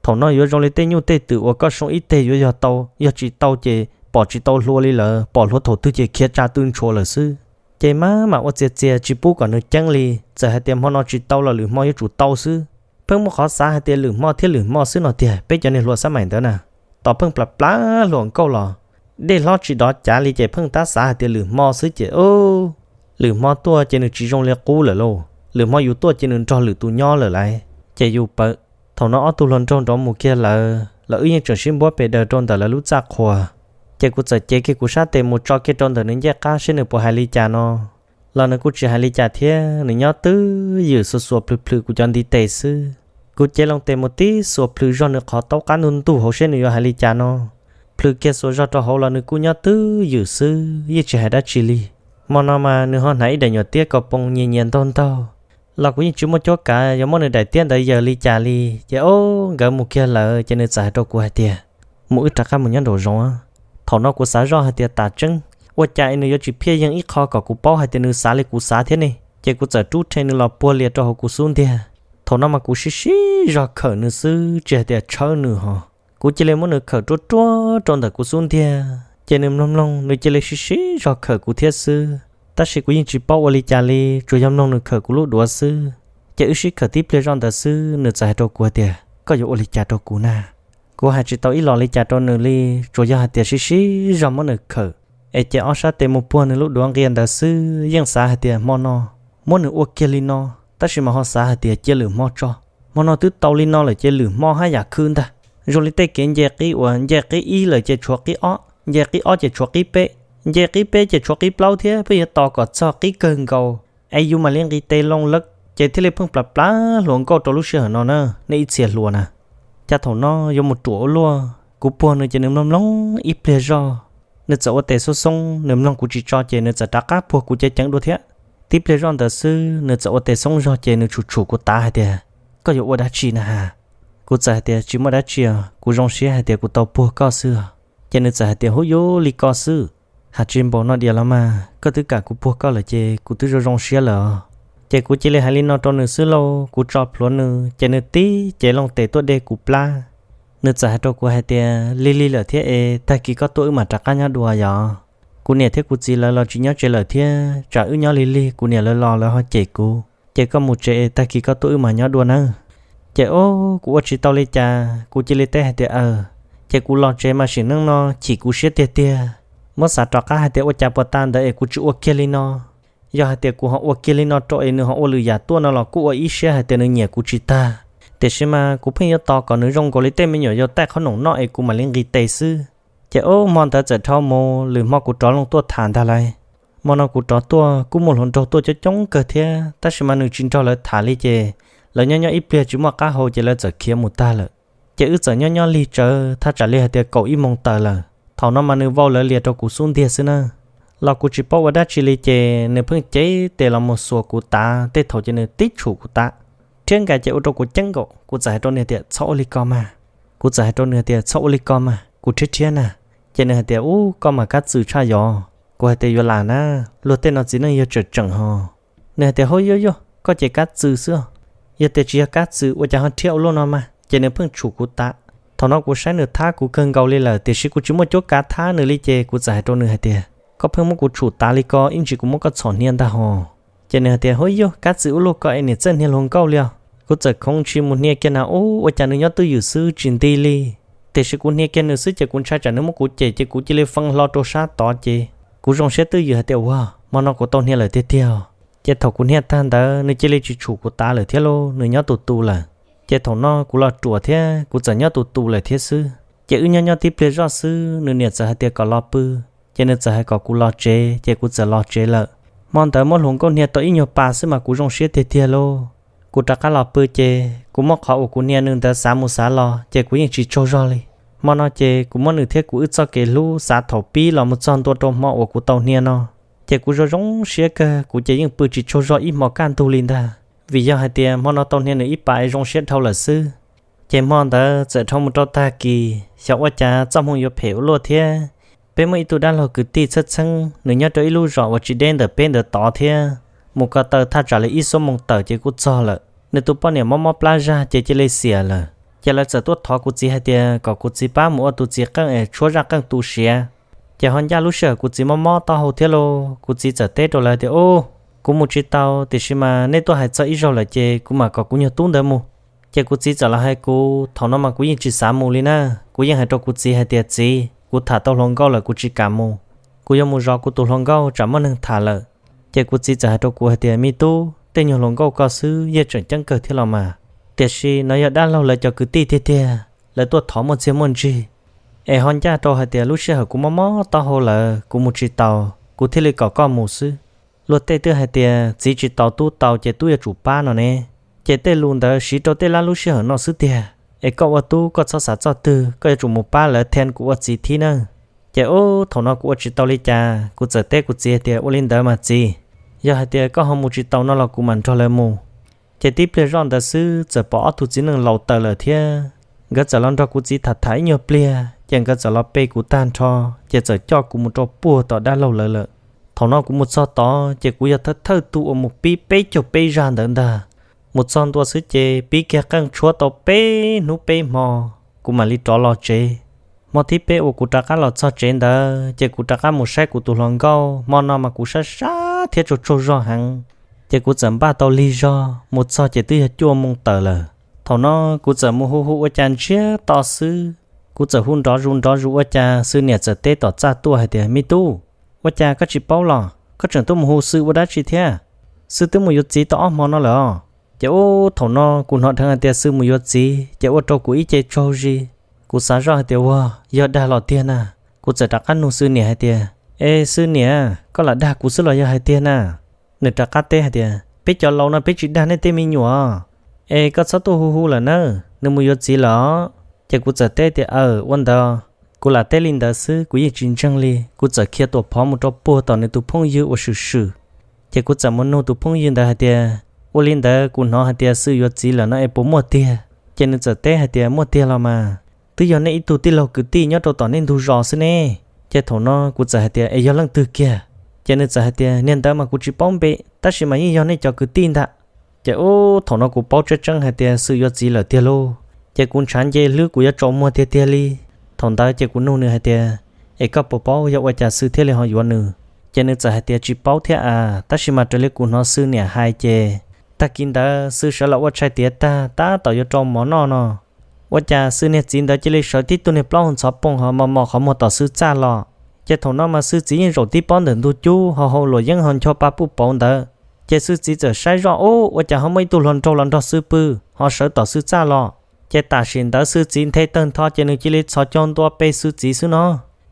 Thaum no yuav zoo li tej nyuj tej twm uas koj soo ib teg yuav yog tau, yog tsis tau ces pom tsis tau hlua li lawm, pom hlua thaum twg ces khiav tsa tw ntshua lawm xwb. Ces maj mam ua txias txias tsis pub kom nws ceeb li, txawm hais tias hmo no tsis tau los lwm hmo yuav tsum tau xwb. Pheej muaj qhov xav hais tias lwm hmo thiab lwm hmo xwb no tiag, peb cov niag hluas xab maim ntawd na, tos pheej plav plav hluas nkauj los, dej hlob tsis dov cav li ces pheej tab xav hais tias lwm hmo xwb ces ub, lwm hmo tuaj ces nws tsis zoo li qub lawm lauj, lwm hmo yus tuaj ces nws nrog lwm tus nyob lawm lauj, ces yus pawv. Thaum no ob tug hluas nraug nrov mus kiag lawm los wb yeej tseem sib npuab pes daws rau ntawm lawv lub txaj qhua. Ces kuv txawm cev kiag kuv sab tes mus tso kiag rau ntawm nws ncej qab seb nws puas hais li cas no. Los nws kuj tsis hais li cas thiab, nws nyob twj ywm xuas xuas plhws plhws kuv cov ntiv tes xwb. Kuv cev loo tes mus tib xuas plhws zog nws qhov taub qab ntuj ntuj hauv seb nws yuav hais li cas no. Plhws kiag xuas zog rau hauv los nws kuj nyob twj ywm xwb, yeej tsis hais dab tsi li. Hmo no mas nws ho hnav ib daim nyuam tiab ko poo nyias nyias ntaug ntaug, los kuv yeej tsis muaj cuab kav yuav muab nws daim tiab ntawd yaws li cas li. Ces ob nkawd mus kiag lawm ces nws txawm hais rau kuv hais tias, Mus, wb rov qab mus nyob nraum zoov. Thaum no kuv xav zoj hais tias tas tseeb, ua cas es nws yuav tsis phiaj yeeg ib qho kom kuv paub hais tias nws xav li kuv xav thiab ne? Ces kuv txawm rub rhe nws los puag lias rau hauv kuv xub ntiag. Thaum no mas kuv sib sib zog khawm nws xwb, tsis hais tias tshawb nws ho. Kuv cia li muab nws khawm ruaj ruaj rau ntawm kuv xub ntiag, ces nws mloog mloog nws cia li sib sib zog khawm kuv thiab xwb. Tab sis kuv yeej tsis paub ua li cas li, tsuas yog mloog nws khawm kuv lub duav xwb. Ces wb sib khawm tib pliag zoj ntawd xwb, nws txawm hais rau kuv hais tias, Koj yuav ua li cas rau kuv na? Kuv hais tsis tau ib los li cas rau nws li, tsuas yog hais tias sib sib zog muab nws khawm, es ces ob sab tes mus puag nws lub duav nqia ntawd xwb. Yeej xav hais tias hmo no muab nws ua kiag li no, tab sis mas ho xav hais tias cia lwm hmo tso. Hmo no twb tau li no lawm ces lwm hmo haj yam khwb ntag. Zoo li tej kev nce qib uas nce qib ib lawm ces tshuav qib ob, nce qib ob ces tshuav qib peb, nce qib peb ces tshuav qib plaub thiab, peb yuav tos kom txog qib kawg nkaus es yus mam li nqis tes loo lawm ces thiaj li pheej plav plav hluas nkauj rau lub sij hawm no na, nej ib txhia hluas na. Cas thaum no yuav mus ruam ua luaj, kuv puag nws ces nws mloog mloog ib pliag zoj, nws txawm ua tes xoob xoob, nws mloog kuv tsis tso ces nws txawm rov qab puag kuv ceev ceev dua thiab. Tib pliag zoj ntawd xwb nws txawm ua tes xoob zog ces nws tshum tshum kuv tav hais tias, Koj yuav ua dab tsi na ha? Kuv txawm hais tias, Tsis muaj dab tsi os, kuv zoo siab hais tias kuv tau puag koj xwb os. Ces nws txawm hais tias, Hub, yuav li koj xwb, hais tsis npaum no diam los mas, koj twb kam kuv puag koj lawm ces kuv twb zoo zoo siab lawm os. Ces kuv cia li hais li no rau nws xwb lauj, kuv tso plhuav nws ces nws tib cev loo tes tuaj de kuv plab. Nws txawm hais rau kuv hais tias, Lig lig lawm thiab es tag kis koj tuaj wb mam rov qab nyob dua yom. Kuv niam thiab kuv txiv lawv los tsis nyob tsev lawm thiab, tsam wb nyob lig lig kuv niam lawv los lawv ho cem kuv. Ces koj mus tsev es tag kis koj tuaj wb mam nyob dua nawb. Ces o, kuv ua tsis tau li cas, kuv cia li teb hais tias, Aws, Ces kuv los tsev mas sim neej no chim kuv siab tiag tiag, muab xav rov qab hais tias ua cas puas tas ntawd es kuv tsis ua kiag li no. Yog hais tias kuv ho ua kiag li no rau es nws ho ua lwm yam tuaj no los kuj ua ib siab hais tias nws nyiam kuv tsis tag. Tiam sis mas kuv pheej yuav tos kom nws zoo nkaus li tej me nyuam yaus taij qhob noom noj es kuv mam li nqis tes xwb. Ces ub, hmo ntawd txawm dhau mus, lwm hmo kuv rov loo tuaj tham ntag lauj. Hmo no kuv rov tuaj kuj muaj hluas nraug tuaj coob coob kawg thiab, tab sis mas nws tsis nrog lawv tham li ces lawv nyob nyob ib pliag tsis muaj qab hau ces lawv txawm khiav mus tag lawm. Ces wb txawm nyob nyob lig tsawv thaj tsam li hais tias kaum ib moos tawm lawm. Thaum no mas nws vau lawv lias rau kuv xub ntiag xwb na. Los kuv tsis paub ua dab tsi li ces nws pheej cev tes los mus xuas kuv tav, tej thaum ces nws tib tshum kuv tav rhiab nkaus ces ua rau kuv ceeb nkaus. Kuv txawm hais rau nws tias txhob ua li ko mas. Kuv txawm hais rau nws tias txhob ua li ko mas, kuv rhiab rhiab na. Ces nws hais tias ub, koj mas kab txwm tshaj yov. Kuv hais tias yuav lam na, luag tej no txiv neej yog tseem tseem ho. Nws hais tias hub, yuj yuj, koj ces kab txwm xwb. Yog tias tsis yog kab txwm ua cas ho rhiab ua luaj no mas. Ces nws pheej tshum kuv tav. Thaum no kuv saib nws thab kuv kawg nkaus li lawm tiam sis kuv tsis muaj cuab kav thab nws li ces kuv txawm hais rau nws hais tias koj pheej muab kuv tshum tav li ko ib ntsis kuv muab koj txhom hnia ntag ho. Ces nws hais tias hub, yuj, kab txwm ua luaj ko es niam txawj hnia hluas nkauj li os. Kuv txawm khoov ntshis mus hnia kiag na, ub, ua cas nws nyob twj ywm xwb tsis nti li. Tiam sis kuv hnia kiag nws xwb ces kuv ntshai tsam nws muab kuv cem ces kuv cia li fee hlo rau sab tod ces kuv zoo siab twj ywm hais tias ua, hmo no kuv tau hnia lawm tiag tiag. Ces thaum kuv hnia tag ntawd nws cia li tsis tshum kuv tav lawm thiab lauj, nws nyob tus tus lawm. Ces thaum no kuv los ruam thiab kuv txawm nyob tus tus lawm thiab xwb. Ces wb nyob nyob tib pliag zoj xwb nws niam txawm hais tias kom los pw, ces nws txawm hais kom kuv los tsev ces kuv txawm los tsev lawm. Hmo ntawd muab hluas nkauj hnia tau ib nyuag pas xwb mas kuv zoo siab tiag tiag lauj. Kuv rov qab los pw ces kuv muab qhov uas kuv hnia nws ntawd xav mus xav los ces kuv yeej tsis tsaug zog li. Hmo no ces kuv muab nws thiab kuv wb txoj kev hlub xav thaum pib los mus txog ntua rau hmo uas kuv tau hnia no, ces kuv zoo zoo siab kawg, kuv ces yeej pw tsis tsaug zog ib hmo kaj ntug li ntag. Vim yog hais tias hmo no tau hnia nws ib pas es zoo siab dhau lawm xwb. Ces hmo ntawd txawm dhau mus rau tag kis, xyov ua cas txoj hmoo yuav phem ua luaj thiab. Peb muaj ib tug dab laug kwv tij txheeb txheeb, nws nyob rau ib lub zos uas tsis deb ntawm peb ntawd tod thiab. Mus ko taw thaj tsam li ib xuab moos tawm ces kuj txog lawm. Nws tus poj niam mob mob plab zaj ces cia li xiam lawm. Ces lawv txawm tuaj thov kuv txiv hais tias kom kuv txiv pab mus ua tus txiv qeej es tshuab zaj qeej tu siav. Ces ho ncaj lub sij hawm kuv txiv mob mob taub hau thiab lauj, kuv txiv txawm teb rau lawv tias ub, kuv mus tsis tau, tiam sis mas nej tuaj hais txog ib zaug lawm ces kuv mam kom kuv nyuag tub ntawd mus. Ces kuv txiv txawm los hais kuv, thaum no mas kuv yeej tsis xav mus li na. Kuv yeej hais rau kuv txiv hais tias txiv, kuv tham tau hluas nkauj lawm kuv tsis kam mus. Kuv yuav mus zov kuv tus hluas nkauj tsam muaj neeg tham lawm. Ces kuv txiv txawm hais rau kuv hais tias me tub, tej nyuag hluas nkauj koj xwb yeej tseem ceeb kawg thiab los mas. Tiam sis no yog dab laug lawv cov kwv tij tiag tiag, lawv tuaj thov muaj txiag muaj ntsig. Es ho ncaj rau hais tias lub sij hawm kuv mob mob taub hau lawm kuv mus tsis taus, kuv thiaj li kom koj mus xwb. Luag tej twb hais tias txiv tsis taus tub taus ces tub yuav tsum pab no ne. Ces tej lus ntawd siv rau tej lab lub sij hawm no xwb tiag. Es koj ua tub koj txhob xav txoj twg, koj yuav tsum mus pab lawv then kuv ua txiv thib na. Ces ub, thaum no kuv ua tsis tau li cas, kuv txawm teb kuv txiv hais tias ua li ntawd mas txiv, yog hais tias koj ho mus tsis taus no los kuv mam nrog lawv mus. Ces tib pliag zoj ntawd xwb txawm pom ob tug txiv neej laus tawm lawm thiab. Nkawd txawm los nrog kuv txiv tham tham ib nyuag pliag ces nkawd txawm los pe kuv tag nrho, ces txawm coj kuv mus rau puag tom dab laug lawv lawm. Thaum no kuv mus txog tod ces kuv yog thawj thawj tug uas mus pib peb caug peb zaj ntawd ntag. Mus txog ntua xwb ces pib kiag qeej tshuab tau peb hnub peb hmo, kuv mam li rov los tsev. Hmo thib peb uas kuv rov qab los txog tsev ntawd ces kuv rov qab mus saib kuv tus hluas nkauj, hmo no mas kuv sab sab thiab tsaug tsaug zog heev. Ces kuv txawm npaj tau lig zog mus txog ces twb yog cuaj moo tawm lawm. Thaum no kuv txawm mus hu hu ua cas ntsiag to xwb. Kuv txawm hu nrov zus nrov zus ua cas xwb niam txawm teb tom txaj tuaj hais tias me tub, ua cas koj tsis paub los, koj tseem tuaj mus hu xwb ua dab tsi thiab? Xwb twb mus yuav txiv tau ob hmo no lawm os. Ces ub, thaum no kuv hnov dheev hais tias xwb mus yuav txiv ces ua rau kuv ib ce tsaug zis. Kuv xav zoj hais tias ua, yog dag los tiag na. Kuv txawm rov qab nug xwb niam hais tias e xwb niam, koj lam dag kuv xwb los yog hais tiag na? Nws rov qab teb hais tias peb cov laus no peb tsis dag nej tej me nyuam. E koj txhob tuaj hu hu lawm na, nws mus yuav txiv lawm os. Ces kuv txawm teb tias aw, ua ntawd. Kuv lam teb li ntawd xwb kuv yeej tsis ntseeg li, kuv txawm khiav tuam phov mus rau puag tom nws tus phooj ywg uas swm swm. Ces kuv txawm mus nug tus phooj ywg ntawd hais tias ua li ntawd kuv hnov hais tias xwb yuav txiv lawm no es puas muaj tiag? Ces nws txawm teb hais tias muaj tiag los mas, twb yog nej ib tug tij laug kwv tij nyob rau tom nej ntug zos xwb ne. Ces thaum no kuv txawm hais tias es yog leej twg kiag? Ces nws txawm hais tias niag ntawd mas kuv tsis paub npe tab sis mas yeej yog nej cov kwv tij ntag. Ces ub, thaum no kuv paub tseeb tseeb hais tias xwb yuav txiv lawm tiag lauj. Ces kuv ntshav nce hlwb kuv yuav tsaus muag tiag tiag li. Thaum ntawd ces kuv nug nws hais tias es koj puas paub yog ua cas xwb thiaj li ho yuav nws? Ces nws txawm hais tias tsis paub thiab a, tab sis mas raws li kuv hnov xwb niam hais ces tag kis ntawd xwb sawv los ua tshais tiav tag tab tom yuav rau mov noj no, Ua cas xwb niag txiv ntawd cia li sawv tib tug niag plaub hau ntxhov poog ho mos mos qhov muag tom xwb txaj los. Ces thaum no mas xwb txiv yeej zaum tib pob ntawm ntug cub ho hau luam yeeb ho ncho pa puj pauv ntawd. Ces xwb txiv txawm saib zoj ub, ua cas ho muaj ib tug hluas nraug los nrog xwb pw ho sawv tom xwb txaj los. Ces tam sim ntawd xwb txiv nthe tawg ntho ces nws cia li txhos caug ntua pe xwb txiv xwb no.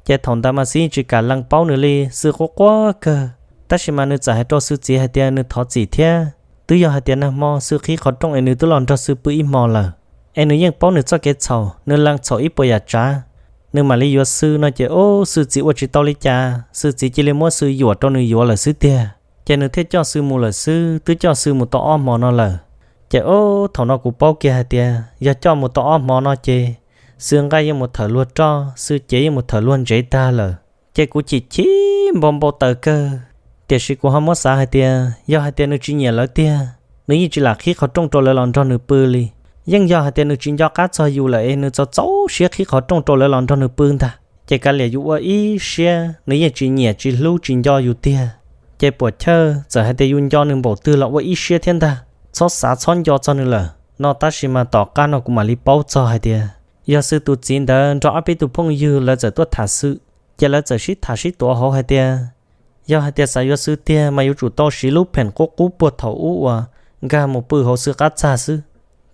Ces thaum ntawd mas xwb yeej tsis kam lees paub nws li, xwb quaj quaj kawg. Tab sis mas nws txawm hais rau xwb txiv hais tias nws thov txim thiab, twb yog hais tias nag hmo xwb qhib qhov rooj es nws twb los nrog xwb pw ib hmo lawm, es nws yeej paub nws txoj kev txhaum, nws lees txhaum ib puas yam tsav, nws mam li yuav xwb no. Ces ub, xwb txiv ua tsis tau li cas, xwb txiv cia li muab xwb yuam rau nws yuav lawm xwb tiag. Ces nws thiaj coj xwb mus lawm xwb, twb coj xwb mus tau ob hmo no lawm. Ces ub, thaum no kuv paub kiag hais tias yog coj mus tau ob hmo no ces xwb nqaij yeej mus thawm luag roj, xwb cev yeej mus thawm luag ntsev tag lawm. Ces kuv chim chim npau npau taws kawg. Tiam sis kuv ho muab xav hais tias yog hais tias nws tsis nyiam lawv tiag, nws yeej tsis lam qhib qhov rooj rau lawv los nrog nws pw li. Yeej yog hais tias nws tsis nco qab txog yus lawm es nws txaus txaus siab qhib qhov rooj rau lawv los nrog nws pw ntag. Ces kav liam yus ua ib siab, nws yeej tsis nyiam tsis hlub tsis nco yus tiag. Ces puam chawj, txawm hais tias yus nco nws npaum twg los ua ib siab thiab ntag, txhob xav txhob nco txog nws lawm no. Tab sis mas tom qab no kuv mam li paub txog hais tias yog xwb tus txiv ntawd nrog ob peb tug phooj ywg lawv txawm tuaj tham xwb. Ces lawv txawm sib tham sib tuav hauv hais tias yog hais tias xav yuav xwb tiag mas yuav tsum tau siv lub pheem qub qub puag thaum ub uas nkag mus pw hauv xwb qab txag xwb.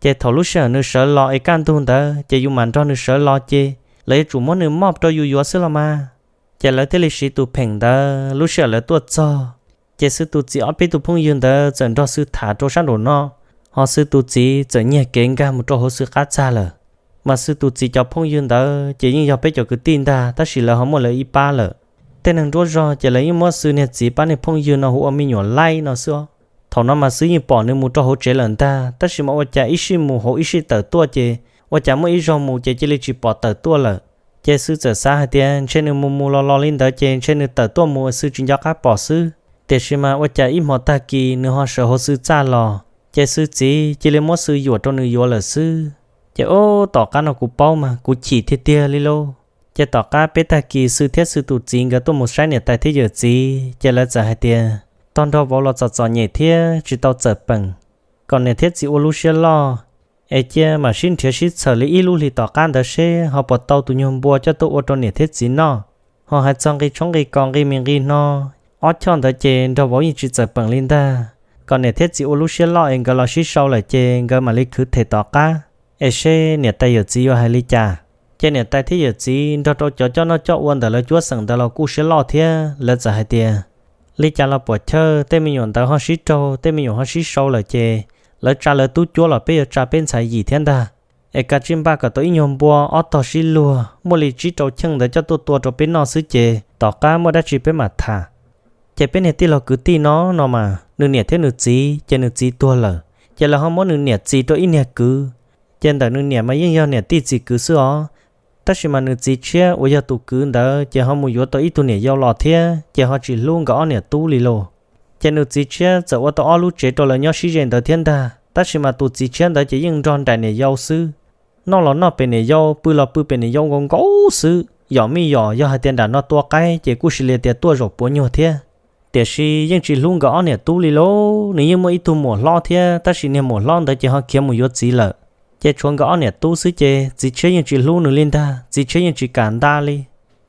Ces thaum lub sij hawm nws sawv los es kaj ntug ntawd ces yus mam nrog nws sawv los ces lawv yuav tsum muab nws mob rau yus yuav xwb los mas. Ces lawv thiaj li siv tus pheem ntawd. Lub sij hawm lawv tuaj txog, ces xwb tus txiv ob peb tug phooj ywg ntawd txawm nrog xwb tham rau sab nraum no, ho xwb tus txiv txawm nyiag kev nkag mus rau hauv xwb qab txag lawm. Mas xwb tus txiv cov phooj ywg ntawd ces yeej yog peb cov kwv tij ntag, tab sis lawv ho muaj lawv ib pab lawm. Tej neeg nruab zog ces lawv yeej muab xwb niag txiv pab niag phooj ywg no hu ua me nyuam laib no xwb os. Thaum no mas xwb yeej pom nws mus rau hauv tsev lawm ntag, tab sis mas ua cas ib sij mus hauv ib sij tawm tuaj ces ua cas muaj ib zaug mus ces cia li tsis pom tawm tuaj lawm. Ces xwb txawm xav hais tias ntshe nws mus mus los los li ntawd ces ntshe nws tawm tuaj mus xwb tsis nco qab pom xwb. Tiam sis mas ua cas ib hmo tag kis nws ho sawv hauv xwb txaj los, ces xwb txiv cia li muab xwb yuam rau nws yuav lawm xwb. Ces ub, tom qab no kuv paub mas kuv chim tiag tiag li lauj. Ces tom qab peb tag kis xwb thiab xwb tus txiv nkawd tuaj mus saib niam tais thiab yawm txiv, ces lawv txawm hais tias tog nrog vauv los txom txom nyem thiab tsis tau txawm peem, kom niam thiab txiv ua lub siab loj, es cia mam sib nrhiav sib txhawm li ib lub hlis tom qab ntawd seb ho puas tau tus nyuag npua coj tuaj ua rau niam thiab txiv noj. Ho hais txog nqi tshoob nqi kos nqi mis nqi no, ob choj ntawd ces nrog vauv yeej tsis txawm peem li ntag. Kom niam thiab txiv ua lub siab loj es nkawd los sib sau lawm ces nkawd mam li khwv them tom qab, es seb niam tais yawm txiv yuav hais li cas. Ces niam tais thiab yawm txiv nrog rau cov coj noj coj ua ntawm lawv cuab xeem ntawd los kuj siab loj thiab, lawv txawm hais tias li cas los puam chawj, tej me nyuam ntawd ho sib raug, tej me nyuam ho sib sau lawm ces lawv tsa lawv tub cuab los peb yuav tsa peb ntxhais yim thiab ntag. Es kav tsij npaj kom tau ib nyuag npua ob tog sib luag muaj li tsib rau cheej ntawd coj tuaj tua rau peb noj xwb ces tom qab muaj dab tsi peb mam tham. Ces peb niag tij laug kwv tij no no mas nws niam thiab nws txiv ces nws txiv tuag lawm, ces lawv ho muab nws niam txis rau ib niag kwv. Ces ntawm nws niam mas yeej yog niam tij txis kwv xwb os, tab sis mas nws txiv tshiab uas yog tus kwv ntawd ces ho mus yuav tau ib tug niam yau los thiab ces ho tsis hlub nkawd ob niam tub li lauj. Ces nws txiv tshiab txawm ua tau ob lub tsev rau lawv nyob sib ze ntawd thiab ntag, tab sis mas tus txiv tshiab ntawd ces yeej nrog nraim niam yau xwb. Noj los noj pem niam yau, pw los pw pem niam yau nkaus nkaus xwb, yom mij yom, yog hais tias nram no tua qaib ces kuj sis li tias tuaj zaum puav nyuag thiab. Tiam sis yeej tsis hlub nkawd ob niam tub li lauj. Nws yeej muaj ib tug muam hlob thiab, tab sis niag muam hlob ntawd ces ho khiav mus yuav txiv lawm. Ces tshuav nkawd ob niam tub xwb ces txiv tshiab yeej tsis hlub nws li ntag, txiv tshiab yeej tsis kam nta li.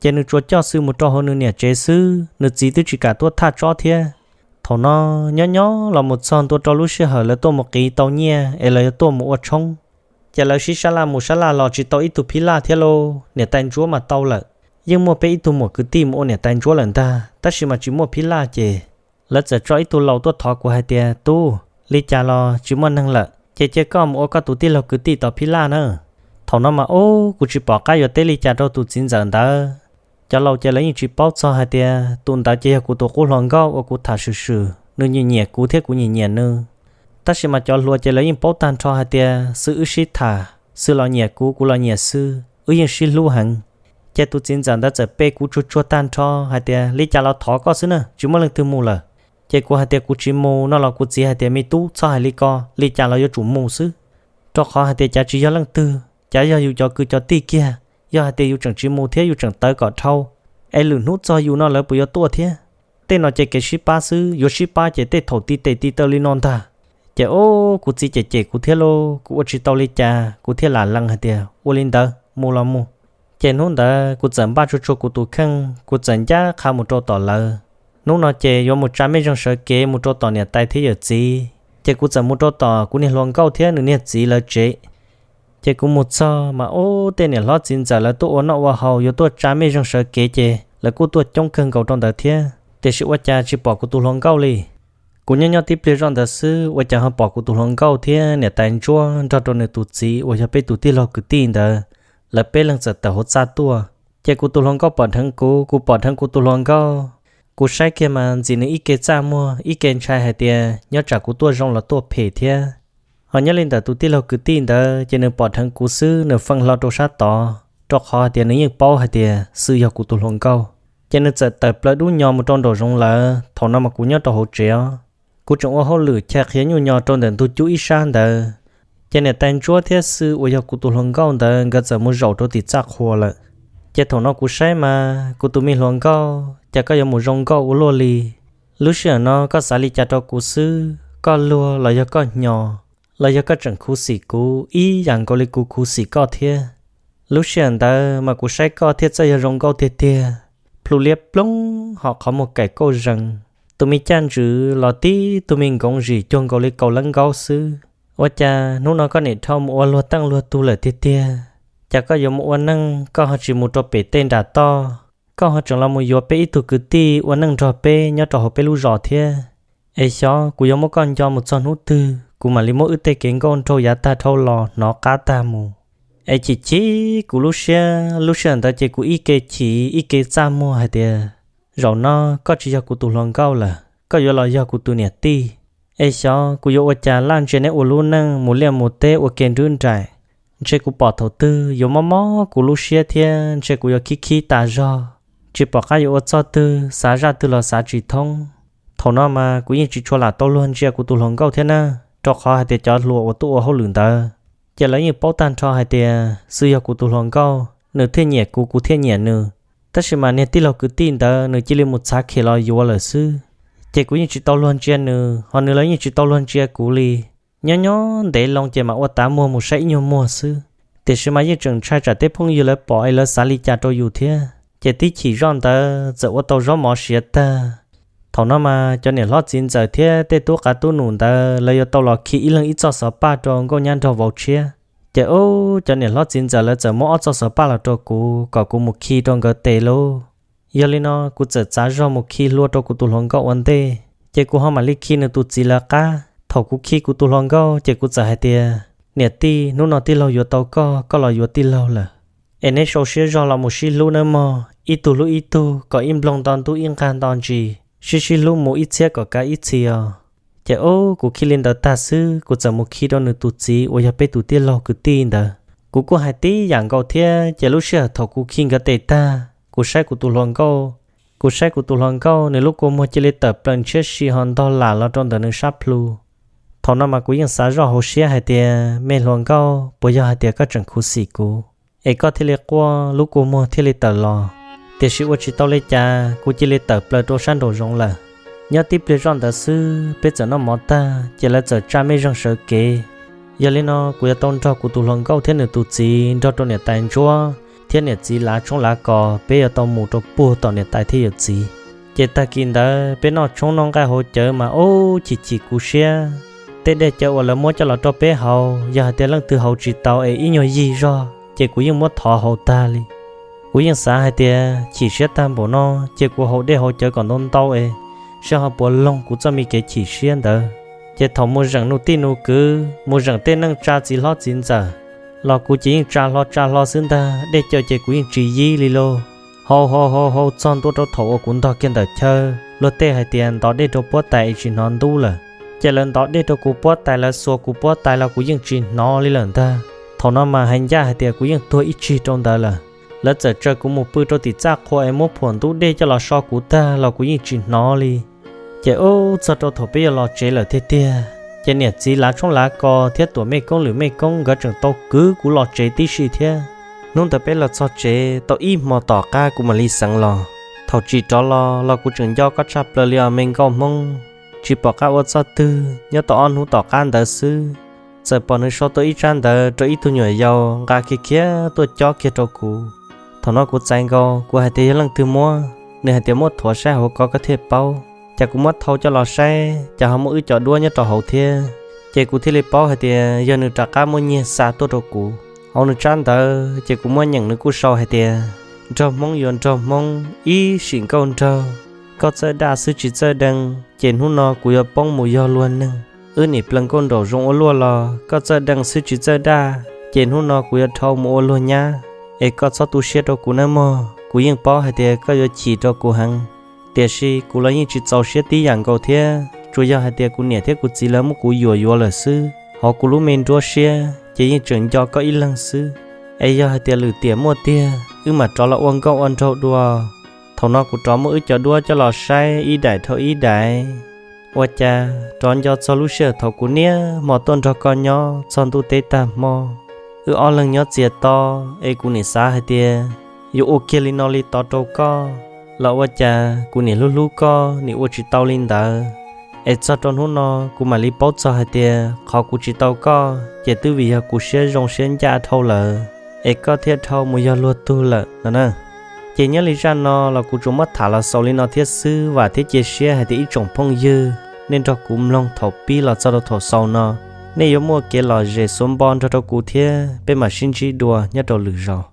Ces nws tsuas coj xwb mus rau hauv nws niam tsev xwb, nws txiv twb tsis kam tuaj thaj tsob thiab. Thaum no nyob nyob los mus txog ntua rau lub sij hawm lawv tuaj mus qiv tau nyiaj es lawv yuav tuaj mus ua tshoob. Ces lawv sib sab laj mus sab laj los tsis tau ib tug phib laj thiab lauj, niam tais ntsuab mas tau lawm. Yeej muaj peb ib tug muam kwv tij mus ua niam tais ntsuab lawm ntag, tab sis mas tsis muaj phib laj ces lawv txawm tso ib tug laus tuaj thov kuv hais tias, Tub, li cas los tsis muaj neeg lawm, ces cia koj mus ua koj tus tij laug kwv tij tau phib laj na. Thaum no mas ub, kuv tsis pom qab yuav teb li cas rau tus txiv ntxawm ntawd. Cov laus ces lawv yeej tsis paub txog hais tias tus ntawd ces yog kuv tus qub hluas nkauj uas kuv tham swm swm, nws nyiam nyiam kuv thiab kuv nyiam nyiam nws. Tab sis mas cov hluas ces lawv yeej paub tag nrho hais tias xwb wb sib tham, xwb los nyiam kuv, kuv los nyiam xwb, wb yeej sib hlub heev. Ces tus txiv ntxawm ntawd txawm pe kuv tsuag tsuag tag nrho hais tias, Li cas los thov koj xwb na, tsis muaj leej twg mus lawm. Ces kuv hais tias kuv tsis mus no los kuv txiv hais tias, Me tub, txhob hais li ko, li cas los yuav tsum mus xwb. Rau qhov hais tias cav tsis yog leej twg, cav yog yus cov kwv cov tij kiag. Yog hais tias yus tseem tsis mus thiab yus tseem tawv kom dhau, es lwm hnub txog yus no lawv puas yuav tuaj thiab? Tej no ces kev sib pab xwb, yuav sib pab ces tej thaum ti tes ti taw li no ntag. Ces ub, kuv txiv cem cem kuv thiab lauj, kuv ua tsis tau li cas kuv thiaj lam lees hais tias ua li ntawd mus los mus. Ces hnub ntawd kuv txawm npaj tsuag tsuag kuv tus kheej, kuv txawm ncaj qha mus rau tom lawv. Hnub no ces yuav mus tsa mej zeeg sawv kev mus rau tom niam tais thiab yawm txiv, ces kuv txawm mus rau tom kuv niag hluas nkauj thiab nws niag txiv lawv tsev. Ces kuv mus txog mas ub, tej niam hlob txiv ntxawm lawv tuaj ua noj ua haus yuav tuaj tsa mej zeeg sawv kev ces lawv kuj tuaj coob kawg nkaus rau ntawd thiab, tiam sis ua cas tsis pom kuv tus hluas nkauj li. Kuv nyob nyob tib pliag zoj ntawd xwb ua cas ho pom kuv tus hluas nkauj thiab niam tais ntsuab nrog rau nws tus txiv uas yog peb tus tij laug kwv tij ntawd, lawv peb leeg txawm tawm hauv txaj tuaj. Ces kuv tus hluas nkauj pom dheev kuv, kuv pom dheev kuv tus hluas nkauj. Kuv saib kiag mas ntxim nws ib ke txaj muag ib ke ntshai hais tias nyob tsam kuv tuaj zoo los tuaj phem thiab. Ho nyob li ntawm tus tij laug kwv tij ntawd ces nws pom dheev kuv xwb nws feej hlo rau sab tod rau qhov hais tias nws yeej paub hais tias xwb yog kuv tus hluas nkauj. Ces nws txawm tawm plaws dub nyo mus rau nraum zoov lawm. Thaum no mas kuv nyob rau hauv tsev os, kuv tseem ua hauj lwm chais qhiav nyuj nyo rau ntawm ntug cub ib sab ntawd. Ces niam tais ntsuab thiab xwb uas yog kuv tus hluas nkauj ntawd nkawd txawm mus zaum rau tim txaj qhua lawm. Ces thaum no kuv saib mas kuv tus me hluas nkauj, cas koj yuav mus zoo nkauj ua luaj li? Lub sij hawm no koj xav li cas rau kuv xwb? Koj luag los yog koj hnyos, los yog koj tseem khuv xim kuv ib yam nkaus li kuv khuv xim koj thiab? Lub sij hawm ntawd mas kuv saib koj thiaj txawj yog zoo nkauj tiag tiag, plhu liab ploog ho qhov muag kaim kauj zees, tus me caj ntswg los tib tug me nkoov zim cuag nkaus li kaus leeb nkaub xwb. Ua cas hnub no koj nim dhau mus ua luag teej luag tug lawm tiag tiag? Cas koj yuav mus ua neej koj ho tsis mus rau pem tej nram toj, koj ho tseem los mus yuav peb ib tug kwv tij ua neej nrog peb nyob rau hauv peb lub zos thiab? Es xyov kuv yuav muab koj nco mus txog hnub twg kuv mam li muab wb tej kev nkauj nraug yav tag dhau los hnov qab tag mus. Es chim chim kuv lub siab, lub sij hawm ntawd ces kuv ib ke chim ib ke txaj muag hais tias, zaum no koj tsis yog kuv tus hluas nkauj lawm, koj yuav los yog kuv tus niam tij. Es xyov kuv yuav ua cas laj ntsia neb ua lub neej mus liaj mus teb ua ke nrub nraim. Ntshe kuv pom thaum twg yuav mob mob kuv lub siab thiab ntshe kuv yuav khib khib tas zog, tsis pom qab yuav ua txoj twg, xav zaj twg los xav tsis thoob. Thaum no mas kuv yeej tsis tshua lam tau luag ntsia kuv tus hluas nkauj thiab na, rau qhov hais tias cov hluas uas tuaj ua hauj lwm ntawd ces lawv yeej paub tag nrho hais tias xwb yog kuv tus hluas nkauj, nws thiaj nyiam kuv, kuv thiaj nyiam nws. Tab sis mas niag tij laug kwv tij ntawd nws cia li mus txhav khem los yuav lawm xwb, ces kuv yeej tsis tau luag ntsia nws, ho nws los yeej tsis tau luag ntsia kuv li. Nyob nyob ntev loo ces mam ua tav muag mus saib ib nyuag muag xwb, tiam sis mas yeej tseem ntshai tsam tej phooj ywg lawv pom es lawv xav li cas rau yus thiab. Ces tib chim zoj ntawd txawm ua tau zaub mov siav tag. Thaum no mas cov niam hlob txiv ntxawm thiab tej tub qav tub num ntawd lawv yuav tau los khi ib leeg ib txoj xov paj rau nkauj nyab nraug vauv tshiab. Ces ub, cov niam hlob txiv ntxawm lawv txawm muab ob txoj xov paj los rau kuv kom kuv mus khi rau nkawd tes lauj. Yog li no kuv txawm txav zog mus khi hlua rau kuv tus hluas nkauj ua ntej, ces kuv ho mam li khi nws tus txiv lawv qab. Thaum kuv khi kuv tus hluas nkauj ces kuv txawm hais tias, niam tij, hnub no tij laug yuav tau koj, koj los yuav tij laug lawm, es neb sau siab zog los mus sib hlub nawb mog, ib tug hlub ib tug kom ib nploog nto ntub ib nqag nto ntsis, sib sib hlub mus ib txhiab kom kav ib txhis os. Ces ub, kuv khi li ntawd tag xwb kuv txawm mus khi rau nws tus txiv uas yog peb tus tij laug kwv tij ntawd. Kuv kuj hais tib yam nkaus thiab, ces lub sij hawm thaum kuv khi nkawd tes tag, kuv saib kuv tus hluas nkauj, kuv saib kuv tus hluas nkauj nws lub kua muag cia li tawm plaws ntshiab si ho ntog lam los rau ntawm nws sab plhu. Thaum no mas kuv yeej xav zoj hauv siab hais tias, me hluas nkauj, puas yog hais tias koj tseem khuv xim kuv es koj thiaj li quaj lub kua muag thiaj li tawm los? Tiam sis ua tsis tau li cas, kuv cia li tawm plaws rau sab nraum zoov lawm. Nyob tib pliag zoj ntawd xwb peb txawm noj mov tag ces lawv txawm tsa mej zeeg sawv kev. Yog li no kuv yuav tau nrog kuv tus hluas nkauj thiab nws tus txiv nrog rau niam tais ntsuab thiab niam txiv lav tshoob lav kos, peb yuav tau mus rau puag tom niam tais thiab yawm txiv. Ces tag kis ntawd peb noj tshoob noj nqaij haus cawv mas ub, chim chim kuv siab. Tej dej cawv uas lawv muab coj los rau peb haus, yog hais tias leej twg haus tsis tau es ib nyuag yig zog ces kuv yeej muab thov haus tag li. Kuv yeej xav hais tias chim siab tag npaum no ces kuv haus dej haus cawv kom ntau ntau es seb ho puas loog kuv txoj me kev chim siab ntawd. Ces thaum mus zeem nus tij nus kwv, mus zeem tej neej tsa txiv hlob txiv ntxawm los kuv ces yeej tsa hlo tsa hlo xwb ntag, dej cawv ces kuv yeej tsis yig li lauj. Haus haus haus haus txog ntua rau thaum uas kuv ntog kiag ntawm chaw, luag tej hais tias ntov dej rau puab tais es tsis hnov ntub lawm. Ces lawv ntov dej rau kuv puab tais, lawv xuas kuv puab tais los kuv yeej tsis hnov li lawm ntag. Thaum no mas hais ncaj hais tias kuv yeej tuag ib tsig rau ntawd lawm. Lawv txawm tsaws kuv mus pw rau tim txaj qhua es muab phuam ntub dej coj los so kuv tag los kuv yeej tsis hnov li. Ces ub, txog rau thaum peb yuav los tsev lawm tiag tiag, ces niam txiv lav tshoob lav kos thiab tuam mej koob lwm mej koob nkawd tseem tau kwv kuv los tsev tib si thiab. Hnub ntawd peb los txog tsev tau ib hmo tom qab kuv mam li xeev los. Thaum tsim rov los los kuv tseem nco koj tshaj plaws li os me nkauj Hmoob. tsis pom qab ua txoj twg. Nyob tau ob hnub tom qab ntawd xwb, txawm pom nws sau tuaj ib tsab ntawv rau ib tug nyuam yaus nqa kiag khiav tuaj cob kiag rau kuv. Thaum no kuv txais nkaus, kuv hais tias yog leej twg muab, nws hais tias muab thuav saib hauv ko koj thiaj paub. Ces kuv muab thau coj los saib ces ho muaj wb cov duab nyob rau hauv thiab. Ces kuv thiaj li paub hais tias yog nws rov qab muab nyiag xa tuaj rau kuv. Hauv nws tsab ntawv ces kuv muab nyeem nws kuj sau hais tias, nraug Hmoob yuav nraug Hmoob ib sim nkauj nraug, koj txawj daj xwb tsis txawj dee, ces hnub no kuv yuav poob mus yog luag neeg. Wb nim plees nkauj nraum zoov ua luaj los koj txawj dee xwb tsis txawj daj, ces hnub no kuv yuav dhau mus ua luag nyab. Es koj txhob tu siab rau kuv nawb mog, kuv yeej paub hais tias koj yuav chim rau kuv heev. Tiam sis kuv los yeej tsis txaus siab tib yam nkaus thiab, tsuas yog hais tias kuv niam thiab kuv txiv lawv muab kuv yuam yuav lawm xwb. Hauv kuv lub me nruab siab ces yeej tseem nco koj ib leeg xwb. Es yog hais tias lwm tiam muaj tiag wb mam rov los ua nkauj ua nraug dua. Thaum no kuv rov muab wb cov duab coj los saib ib daim dhau ib daim. Ua cas rov nco txog lub sij hawm thaum kuv niaj hmo tuaj nrog koj nyob txog ntuj teb tag hmo, wb ob leeg nyob txias to. Es kuv nim xav hais tias yuav ua kiag li no li tod rau koj, los ua cas kuv nim hlub hlub koj nim ua tsis tau li ntawd. Es txog rau hnub no kuv mam li paub txog hais tias qhov kuv tsis tau koj ces twb vim yog kuv siab zoo siab ncaj dhau lawm, es koj thiaj dhau mus yog luag tug lawm no na. Ces nyob li zaj no los kuv tsuas muab tham los xaus li no thiab xwb, vam thiab cia siab hais tias ib tsoom phooj ywg nej nrog kuv mloog thaum pib los txog rau thaum xaus no, nej yuav muaj kev lom zem xuav npo nrog rau kuv thiab peb mam sib ntsib dua nyob rau lwm zaus.